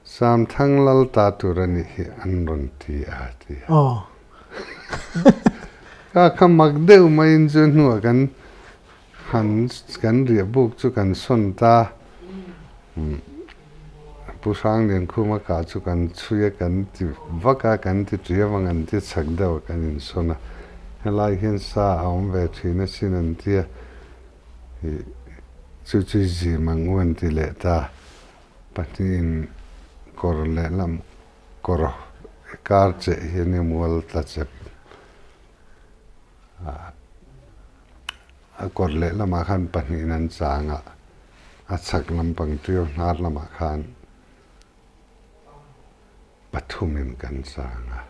Samthang lal ta tur a nih hi an rawn ti a ti a. Ka kha mak deuh maiin chu hnuah kan Han kan riah buk chu kan sawn ta. Pu Hrangliankhuma kah chu kan chhui a, kan ti vak a, kan ti ṭi avang an ti chak deuh a kan insawn a. Helai hian sa a awm ve ṭhin asin an ti a, ih chu chu zim ang u an ti leh ta. Pahnihin kawr lehlam kawr kar cheh hian i mual tla chep. A kawr lehlamah khan pahnihin an chang a, a chhak lampang ṭiau hnar lamah khan pathumin kan chang a.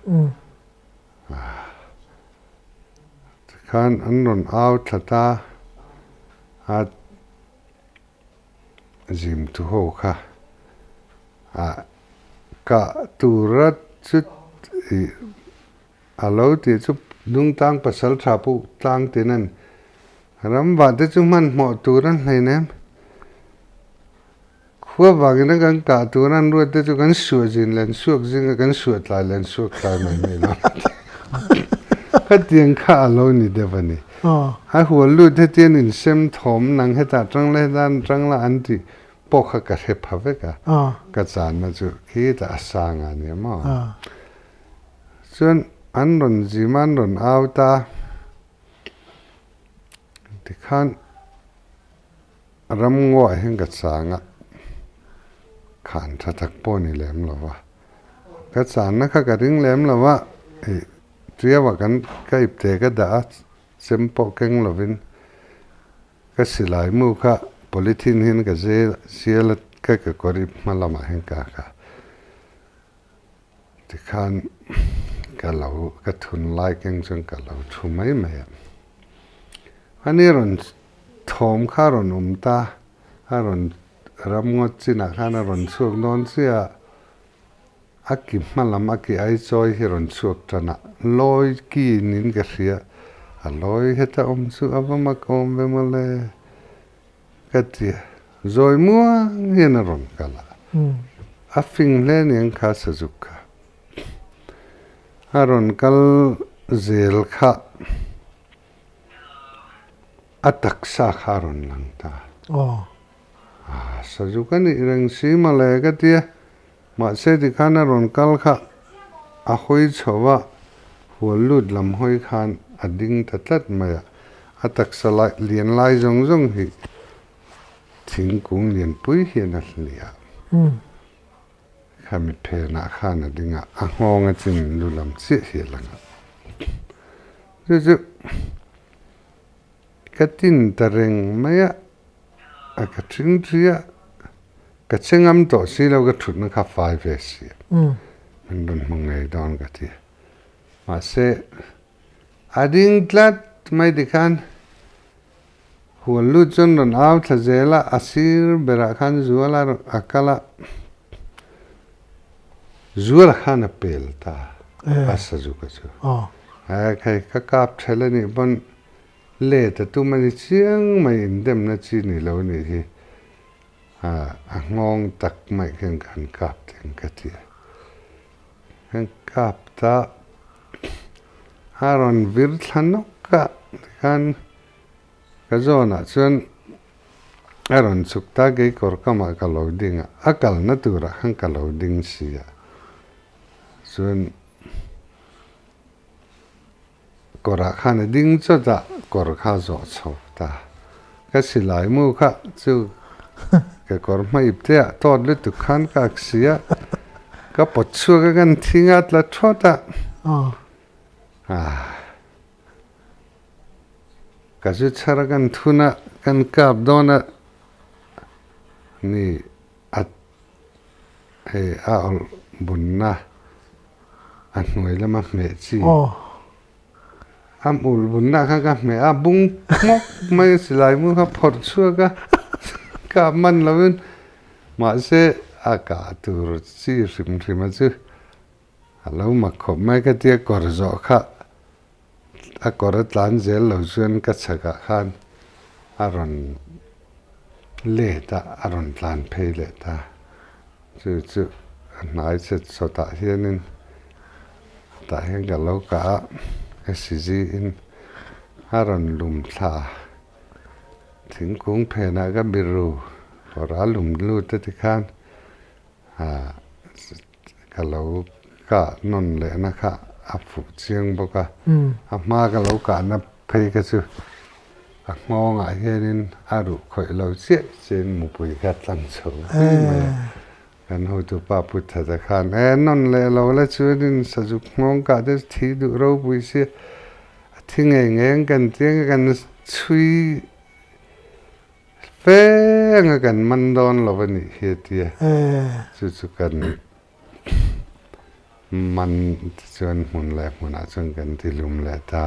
Tikhan an rawn au thla ta a, zimtu ho kha kah tura chu ih. A lo tih chu Dungtlang pasal tha pawh tlang tin a ni. Ramvah te chu hmanhmawh tur an hlein em? Khua vangin a kan kah tur an ruat te chu kan suah zin len suak zing a kan suah tlai len suak tlai mai mai lo. Khatiang kha a lo ni deuh a ni. A hual lut hetian insem thawm nang hetah tang la hetah an tang la an tih pawh kha ka hre pha vek a. Ka channa chu khitah a sang a nia maw? Chuan an rawn zim a, an rawn au ta. Tikhan ramngaw ah hian ka chang a, khan tha tak pawh ni lem lo va. Ka channa kha ka ring lem lo va, ih ṭiau ah kan ka ipte ka dah a, chem pawh keng lovin ka silai mu kha polythene hian ka zial a, ka kekawr ip hma lamah hian ka ak a. Tikhan ka lo ka thun lai keng chuan ka lo thu mai mai a. Ani rawn thawm kha a rawn awm ta, a rawn ramngawt chinah khan a rawn chhuak dawn chiah a, a ki hma lam a ki ai chawi hi rawn chhuak tan a, lawi ki niin ka hria, a lawi heta awm chu a va mak awm ve mawle. Ka ti a, zawi muang hian a rawn kal a, a fing hle aniang kha sazuk kha. A rawn kal zel kha a taksa kha a rawn lang ta. A sazuk a nih reng si mawle ka ti a, mahse tikhan a rawn kal kha a hawi chho a, hual lut lam hawi khan a ding ta tlat mai a, a taksa lai lian lai zawng zawng hi thingkung lianpui hian a hliah. Khami phenah khan a ding a, a nghawng a chin lu lam chiah hi a lang a. Chu chu ka tin ta reng mai a, a ka thing thi a, ka che ngam tawh si lo ka thutna kha fai ve si a, min rawn hmu ngei dawn ka ti a. Mahse, a ding tlat mai tikhan huan lut chuan rawn au thla zel a, a sir berah khan zual a a kal a, zual khan a pel ta a sazuka chu. Hei ka kap ṭhel a nih pawn let a tum a ni chiang mai indemna chi ni lo nih hi a nghawng tak mai khian ka han kap teng ka ti a. Kan kap ta a rawn vir thla nawk a tikhan ka zawnah chuan a rawn chhuk ta keikawr kamah ka lo ding a, a kalna turah khan ka lo ding si a chuan Kawrah khan a ding chawt a, kawr kha a zawh chho ta. Ka silai mu kha chu Kekawr hma ip te ah tawt lutuk khan ka ak si a, ka pawt chhuak a kan thing a tla thawt a. Ka zu chhar a kan thun a, kan kap dawn a ni a hei a awlh bunna a hnuai lama hmeh chi. A hmul bunna kha ka hmeh a, bung hmawk mai a silai mu kha phawrh chhuak a, kap man lovin mahse a kah tur chi hrim hrim a chu a lo mak khawp mai ka tia kawr zawh kha a kawr a tlan zel lo chuan ka chhakah khan a rawn let a, a rawn tlan phei leh ta. Chu chu a hnai chet chawtah hianin tah hian ka lo kah a, SCG in a rawn lum thla a, thingkung phenah ka biru kawr a lum lut a tikhan ah ka lo kah nawn lehna kha a fuh chiang bawk a, a hma ka lo kahna phei kha chu A nghawngah hianin a ruh khawih lo chiah chiahin mupui kha tlang chho hui mai a. Kan hotupa Pu Thata khan, E, nawn leh lo la chuanin sazuk nghawng kah te chu thi duh ropui sia, a thi ngei ngei ang kan ti ang a, kan chhui fe ang a, kan man dawn lo a nih hi a ti a. Chu chu kan Man tichuan hmun leh hmunah chuan kan ti lum leh ta.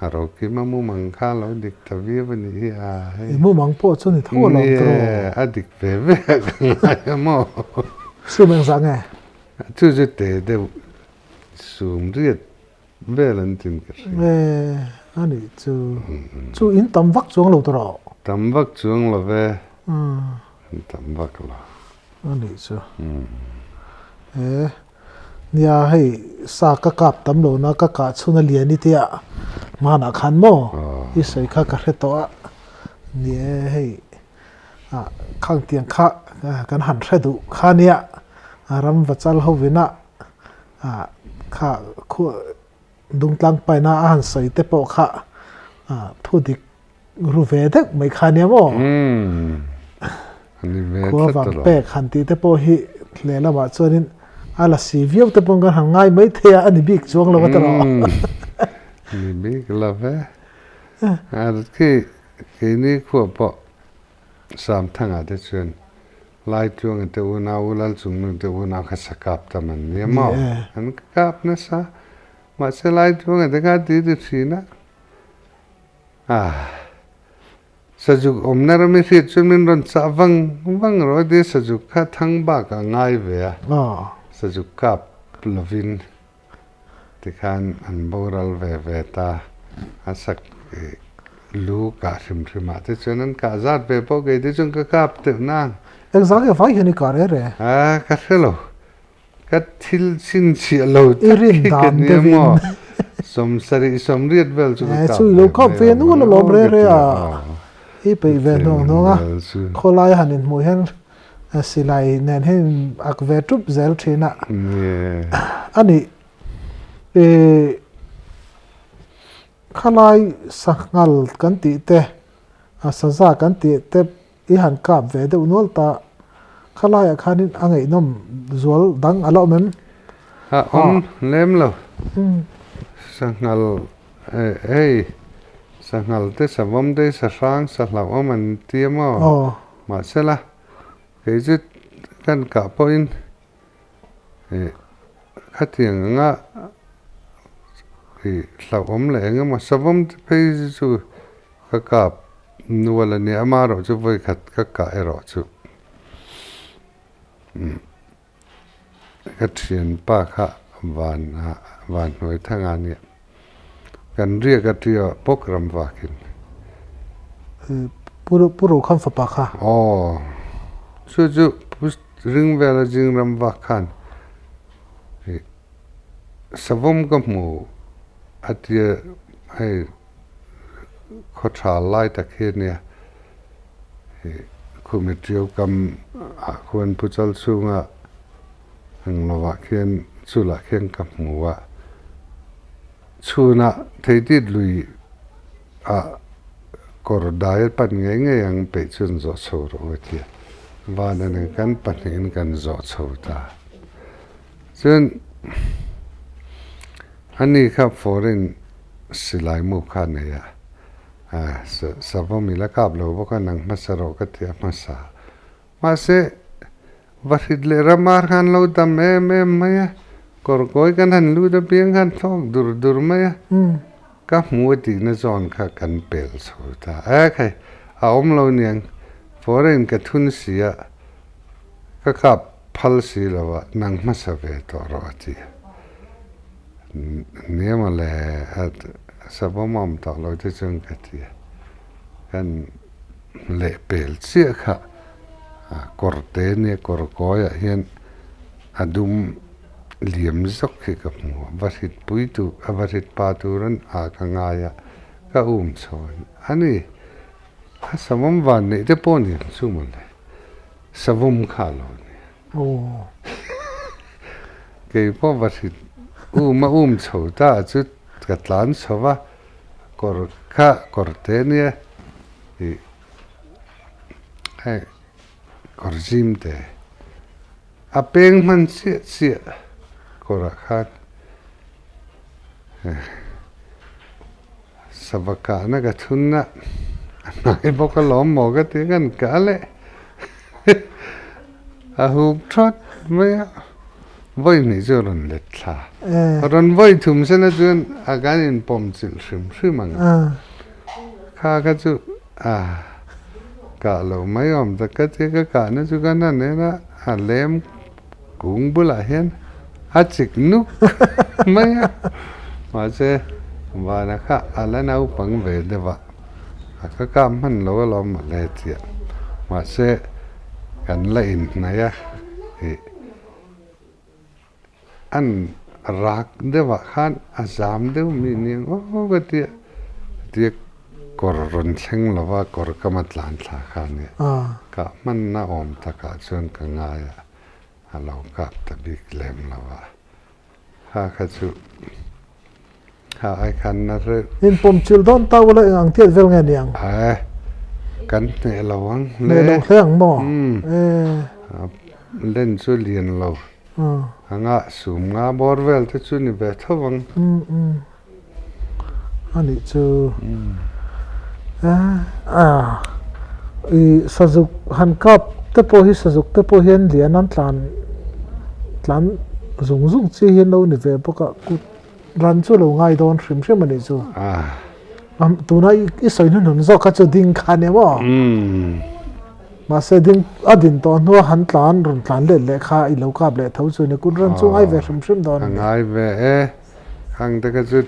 A rokim a mumang kha a lo dik ta viau a nih hi a hei.
I mumang pawh chu ni tho a lawm tawh.
Nie, a dik ve ve a ka ngai a maw.
Sum engzah nge?
Chu chu te deuh sum riat vel an tin ka hria.
E, a nih chu. Chu in tam vak chuang lo tawh rawh.
Tam vak chuang lo ve. An tam vak lo.
A nih chu. E, nia hei sa ka kap tam lo na ka kah chhun a lian i tia hmanah khan maw i sawi kha ka hre tawh a. Ni e hei ah khang tiang kha kan han hre duh kha nia ram vachal hovin a ah kha khu dungtlang paina a han sawi te pawh kha ah thu dik ru ve deuh mai kha nia maw? Khua vang pek han tih te pawh hi lehlamah chuanin a la si viau te pawh kan han ngai mai thei a, a ni bik chuang lo a tawh.
Ni bik lo ve. Khi keini khua pawh Samthanga te chuan Laitluanga te unau, U Lalchungnung te unau kha sa kap tam an nia maw? An kap nasa. Mahse Laitluanga te kha a ti ti thin a. Ah. Sazuk awmna ram i hriat chuan min rawn chah vang vang rawh a tia Sazuk kha thang bak a ngai ve a. Sazuk kap lovin tikhan an boral ve ve ta. A sak lu kah hrim hrim ah te chuan an kah zat ve pawh kei te chuan ka kap teuh nang.
Engzah nge vai hian i kah reh reh?
Ah ka hre lo. Ka thil chhinchhiah lo tak hi ka nia maw? Sawmsarih sawmriat vel chu ka kap ve
Chu i lo kap ve nual alawm re re a, i peih ve hnawng hnawng a, khawlai han inhmuh hian silai nen hian ak ve tup zel thin a. A nih, i khalai sanghal kan tih te, saza kan tih te I han kap ve deuh nual ta. Khalaiah khanin a ngaihnawm zual dang a la awm em?
A awm lem lo. Sanghal hei sanghal te savawm te sahrang sahlauhawm an ti a maw? Mahsela kei chu kan kah pawhin khatiang anga hlauhawm leh eng emaw savawm te phei chu Ka kap nual a nia, amaherawh chu vawi khat ka kah erawh chu ka thianpa kha van van hnuai thang a nia, kan riak a tia bawk ram vakin.
Pu Rokham fapa kha?
Aw, chu chu Pu ring vela zing ram vak khan savawm ka hmu a tia hei. Khaw tha lai tak hi a nia. Ih khumi ṭiau kam ah khuan pu chal chhunga ang lovah khian chulah khian ka hmu a. Chhunah theitit lui ah kawr dai a pan ngei ngei ang peih chuan zawh chho rawh u a ti a. Vana nen kan pahnihin kan zawh chho ta. Chuan ani kha foreign silai mu kha a nei a, savawm i la kap lo bawk a, nang hmasa rawh ka ti a hmasa. Mahse, va hrit leh ramar khan lo dam em em mai a, kawrkawi kan han lut apiang khan thlawk dur dur mai a, ka hmu a tihna zawn kha kan pel chho ta. E khai, a awm lo niang, foreign ka thun si a, ka kap phal si lo a, nang hmasa ve tawh rawh a ti a. Nia mawle, savawm a awm tawh lo te chuan ka ti a, kan. Leh pel chiah kha kawr te nia kawr kawiah hian a dum liam zawk hi ka hmu a, va hrit pui tur a va hrit pa turin a ka ngai a, ka um chho a ni. A savawm van neih te pawh ni ang chu mawle, savawm kha a lo ni. Kei pawh va hrit um a um chho ta chu ka tlan chho va. Kawr kha kawr te nia ih hei kawr zim te a peng hman chiah chiah kawrah khan sava kahna ka thun a a hnai bawk alawm maw ka ti kan kah leh a hup thawt mai a. Vawi hnih chu a rawn let thla. A rawn vawi thum sena chuan a kan inpawm chilh hrim hrim ang. Kha kha chu a kah lo mai awm tak ka tia ka kahna chu ka na nen a, a lem kung bulah hian a chik nuk mai a. Mahse vana kha a la naupang ve deuh a, a ka kah hman lo alawm mawle tia. Mahse kan la inhnaih a ih. An rak deuh ah khan a zam deuh mi nia aw ka tia tia kawr rawn thleng lo va kawr kama tlan thla kha a nia kah hmanna awm takah chuan ka ngai a a lo kap ta bik lem lo va kha kha chu kha ai khan na reuh.
In pawm chilh dawn ta ula eng ang tiat vel nge niang?
Ae kan hneh lo ang
hle. Hneh lo hle ang maw?
Len chu lian lo. A ngah sum nga bawr vel te chu ni ve tho ang.
A nih chu. I sazuk han kap te pawh hi sazuk te pawh hian lian an tlan tlan zung zung chi hi an lo ni ve bawk a kut ran chu lo ngai dawn hrim hrim a nih chu. Tuna i sawi hnuhnun zawk kha chu ding kha nia maw? Mahse ding a din tawh hnua han tlan rawn tlan let leh kha i lo kap leh tho chu ni kut ran chu ngai ve hrim hrim dawn a ni.
A ngai ve e, hang te kha chu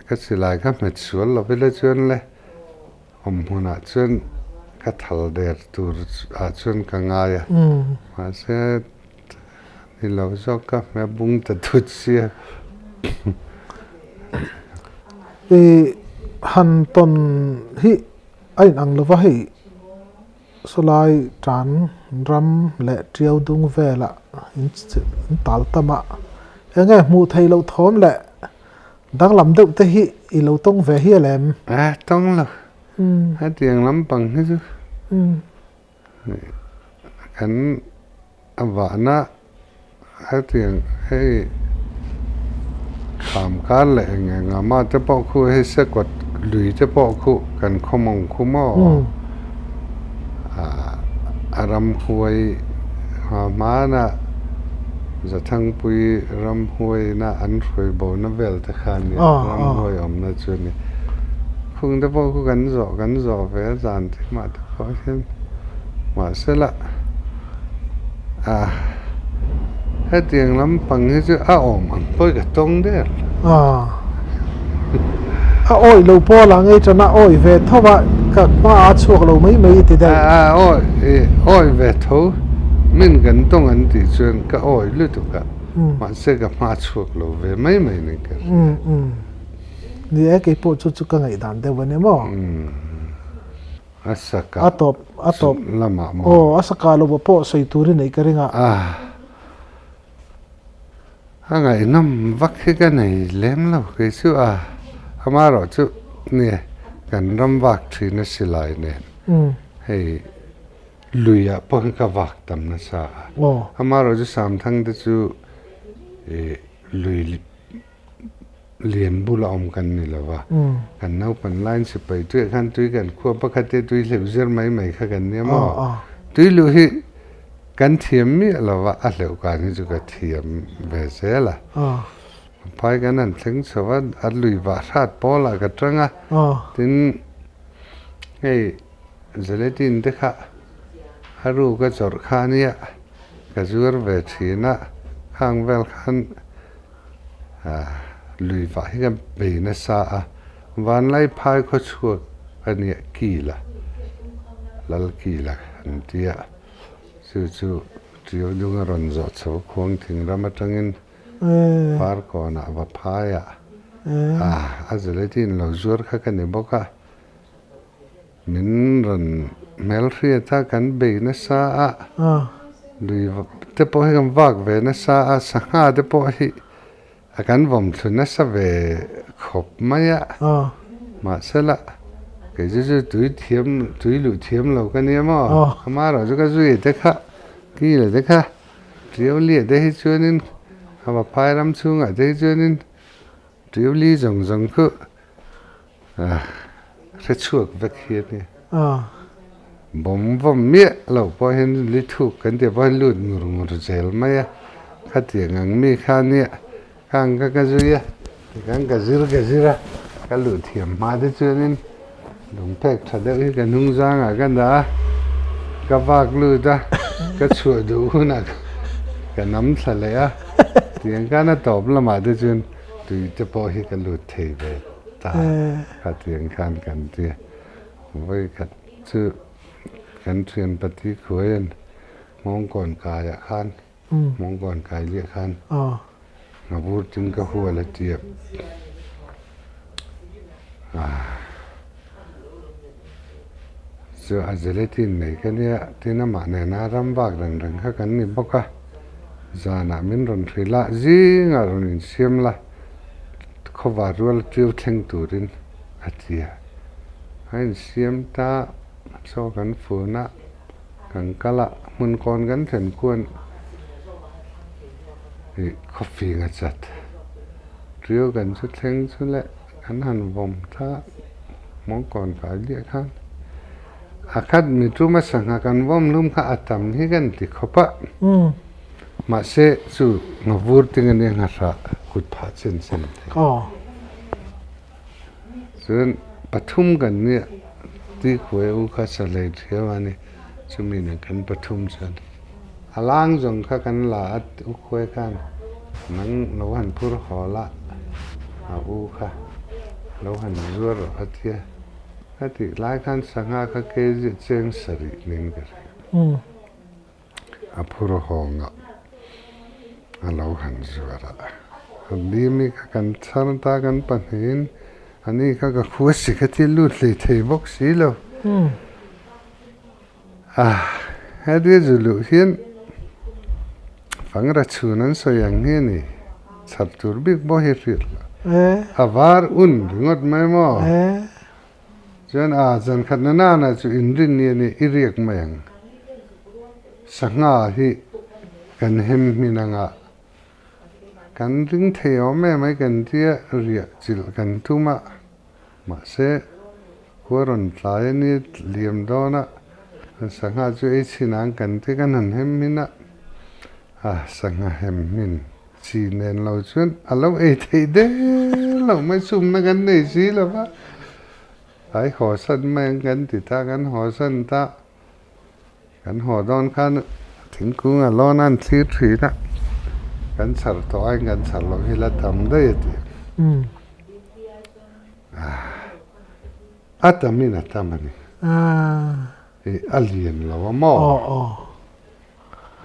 ka silai kha hmet sual lo ila chuan le awm hmunah chuan ka thal der tur ah chuan ka ngai a, mahse Ni lo zawk ka hmel bung ta thut sia.
I han tawn hi a inang lo va hei sawlai tan ram leh tiau dung velah in tal tam a, enge hmuh theih loh thawm leh danglam deuh te hi i lo tawng ve hi alem?
A tawng lo, hetiang lampang hi chu. Kan a vahna hetiang hei kham kar leh eng eng a mah te pawh khu hei sekawt lui te pawh khu kan khawmawng khu maw a ramhuai hmana Zathangpui ramhuaina an hruai bona vel te kha a nia ramhuai awmna chu a ni. Khung te pawh khu kan zawh kan zawh ve a zan te mah te pawh hian mahsela ah hetiang lampang hi chu a awm ang pawh ka tawng der
lo. A awih lo pawh la ngei tan a awih ve tho a ka hma a chhuak lo mai mai i ti deuh.
A awih awih ve tho min kan tawng an tih chuan ka awih lutuk a mahse ka hma chhuak lo ve mai mai ni ka hria.
Ni e, kei pawh chu chu ka ngaihdan deuh a ni maw?
A saka a
tawp a tawp
lamah
maw? Aw, a saka lo pawh sawi tur i neih ka ring a.
A ngaihnawm vak hi ka nei lem lo kei chu a, amaherawh chu ni kan ram vak thin a silai nen. Hei luiah pawh hi ka vak tam nasa a. Amaherawhchu Samthang te chu ih lui lian bula awm kan ni lo va. Kan naupan laiin sipai tuiah khan tui kan khuap pakhat te tui hleuh zir mai mai kha kan nia maw? Tui luh hi kan thiam miah lo va, a hleuh kan hi chu ka thiam ve zel a. Phai kan han thleng chho a, a lui vah hrat pawlah ka tang a, tin hei Zeletin te kha a ruk a chawrh kha ania ka zuar ve thin a, khang vel khan lui vah hi ka bei nasa a, Vanlai phai khaw chhuak ania Kila, Lal Kila an tia, chu chu Ṭiau dung a rawn zawh chho khuang thing ram atangin Farkawnah va phaiah a zeletin lo zuar kha ka ni bawk a, min rawn hmelhriat a, kan bei nasa a, lui te pawh hi kan vak ve nasa a, sangha te pawh hi a kan vawm thlu nasa ve khawp mai a, mahsela kei chu chu tui thiam tui luh thiam lo ka nia maw, amaherawhchu ka zui te kha kila te kha. Tiauliah te hi chuanin a va phai ram chhungah te hi chuanin Tiauli zawng zawng khu hre chhuak vek hi a nia. Bawm vawm miah loh pawh hian li thuk kan tih pawh hian lut ngur ngur zel mai a, khatiang ang mi kha a nia. Khang kha ka zui a, tikhan ka zir ka zir a, ka luh thiam hma te chuanin lungphek tha deuh hi ka hnung zangah ka dah a, ka vak lut a, ka chhuah duh hunah ka nam thla leh a, tiang khan a tawp lamah te chuan tui te pawh hi ka lut thei ve ta khatiang khan kan ti a, vawikhat chu kan thian pati khuaiin nghawngkawn kaiah khan. Mawngkawn kai liah khan ngavur tin ka hual a tiap. Chu a gelatin nei ka nia, tin amah nena ram vak reng reng kha kan ni bawk a. Zanah min rawn hrilh a, zingah rawn insiam la, khawvar rual a tiu thleng turin a ti a. A insiam ta, chaw kan fun a. Kan kal a, hmun kawn kan thlen khuan ih khawfing a chat. Ṭiau kan chu thleng chu le kan han vawm tha mawngkawn kai liah khan a khat mi ṭuma sangha kan vawm hlum kha a tam hi kan ti khawp a. Mahse chu nghavur ting a nia nghahrah kut phah chen chen thei. Chuan pathum kan nia ti khuai u kha sa hlei thiam a ni chumi nen kan pathum chuan a lang zawng kha kan la a u khuai khan nang lo han phur haw la a u kha lo han zuar rawh a tia ka tih lai khan sangha kha kg cheng sarih nen ka hria. A phur hawng a, a lo han zuar a. A lim i kha kan chhar ta kan pahnihin a ni kha ka khua si kha thil lut hlei thei bawk si lo. A hetia zu luh hian fangra chhun an sawi ang hi a ni. Chhar tur bik pawh hi hriat loh. A var un ringawt mai maw? Chuan a zan khat na nana chu inrin ni a ni, i riak mai ang. Sangha hi kan hem hmin anga kan ring thei awm em mai kan tia riah chilh kan tum a, mahse khua rawn tlai a ni liam dawn a, sangha chu ei chhin ang kan ti kan han hem hmin a, a sangha hem hmin Chi nen lo chuan a lo ei theih der loh mai sumna kan nei si lo va, ai haw san mai ang kan ti ta, kan haw san ta, kan haw dawn khan thingkung a lawn a an thlir thin a, kan chhar tawh aiin kan chhar loh hi la tam daih a ti. A tamin a tam a ni. A lian lo a maw?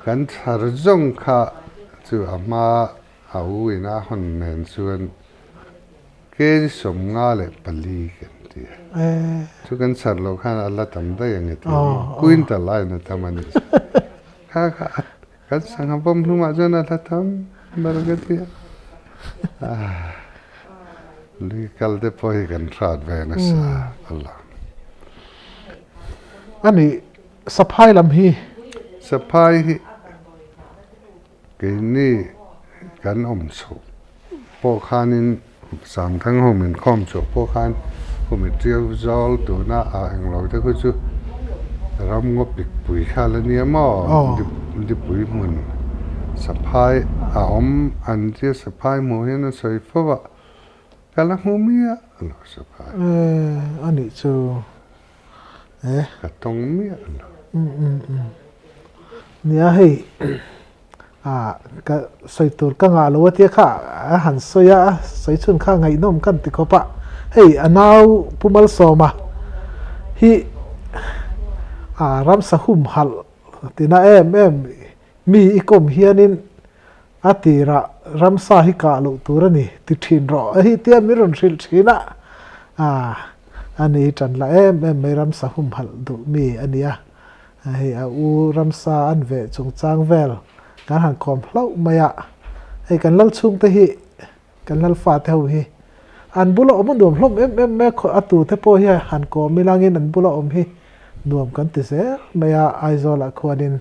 Kan thar zawng kha chu a hma a u in a hawn nen chuan kg 54 kan ti a. Chu kan chhar loh khan a la tam daih ang e ti a maw? Quintal aiin a tam a nih chu. Kha kha kan sangha bawm hlumah chuan a la tam ber ka ti a. Lui kal te pawh hi kan hrat ve nasa a la.
A nih, Saphai lam hi.
Saphai hi keini kan awm chhoh pawh khanin Sangthang ho min khawm chhoh pawh khan khumi ṭiau zawl tuna ah englo te khu chu ramngaw pikpui kha la nia maw Dipui hmun Saphai a awm an tia Saphai hmuh hian a sawi fo a ka la hmu miah lo Saphai.
A nih chu. Eh.
Ka tawng miah lo.
Um um um. Nia hei ah ka sawi tur ka ngah lo a tia kha a han sawi a, sawi chhun kha ngaihnawm kan ti khawp a. Hei a nau Pu Malsawma hi ah ramsa humhalh tina em em mi i kawm hianin a tirah ramsa hi kah loh tur a ni ti thin rawh a hi tia min rawn hrilh thin a, ah a ni tan la em em mai ramsa humhalh duh mi a ni a, hei a u ramsa an veh chungchang vel kan han kawm hlauh mai a, hei kan lal chhungte hi kan lal fate ho hi an bula awm a nuam hlawm em em mai a, a tute pawh hi han kawm ilangin an bula awm hi nuam kan ti zel mai a, Aizawlah khuanin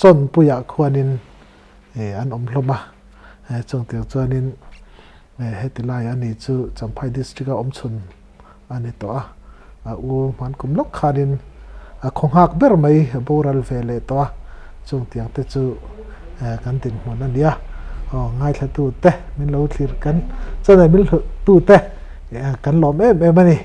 Chawnpuiah khuanin an awm hlawm a, chungtiang chuanin heti lai a ni chu Champhai District a awm chhun a ni tawh a, a u hman kum lawk khanin a khaw nghak ber mai a boral ve leh tawh a, chungtiang te chu kan dinhmun a ni a, aw ngaithla tu te min lo thlir kan channel min hlut tu te kan lawm em em a ni.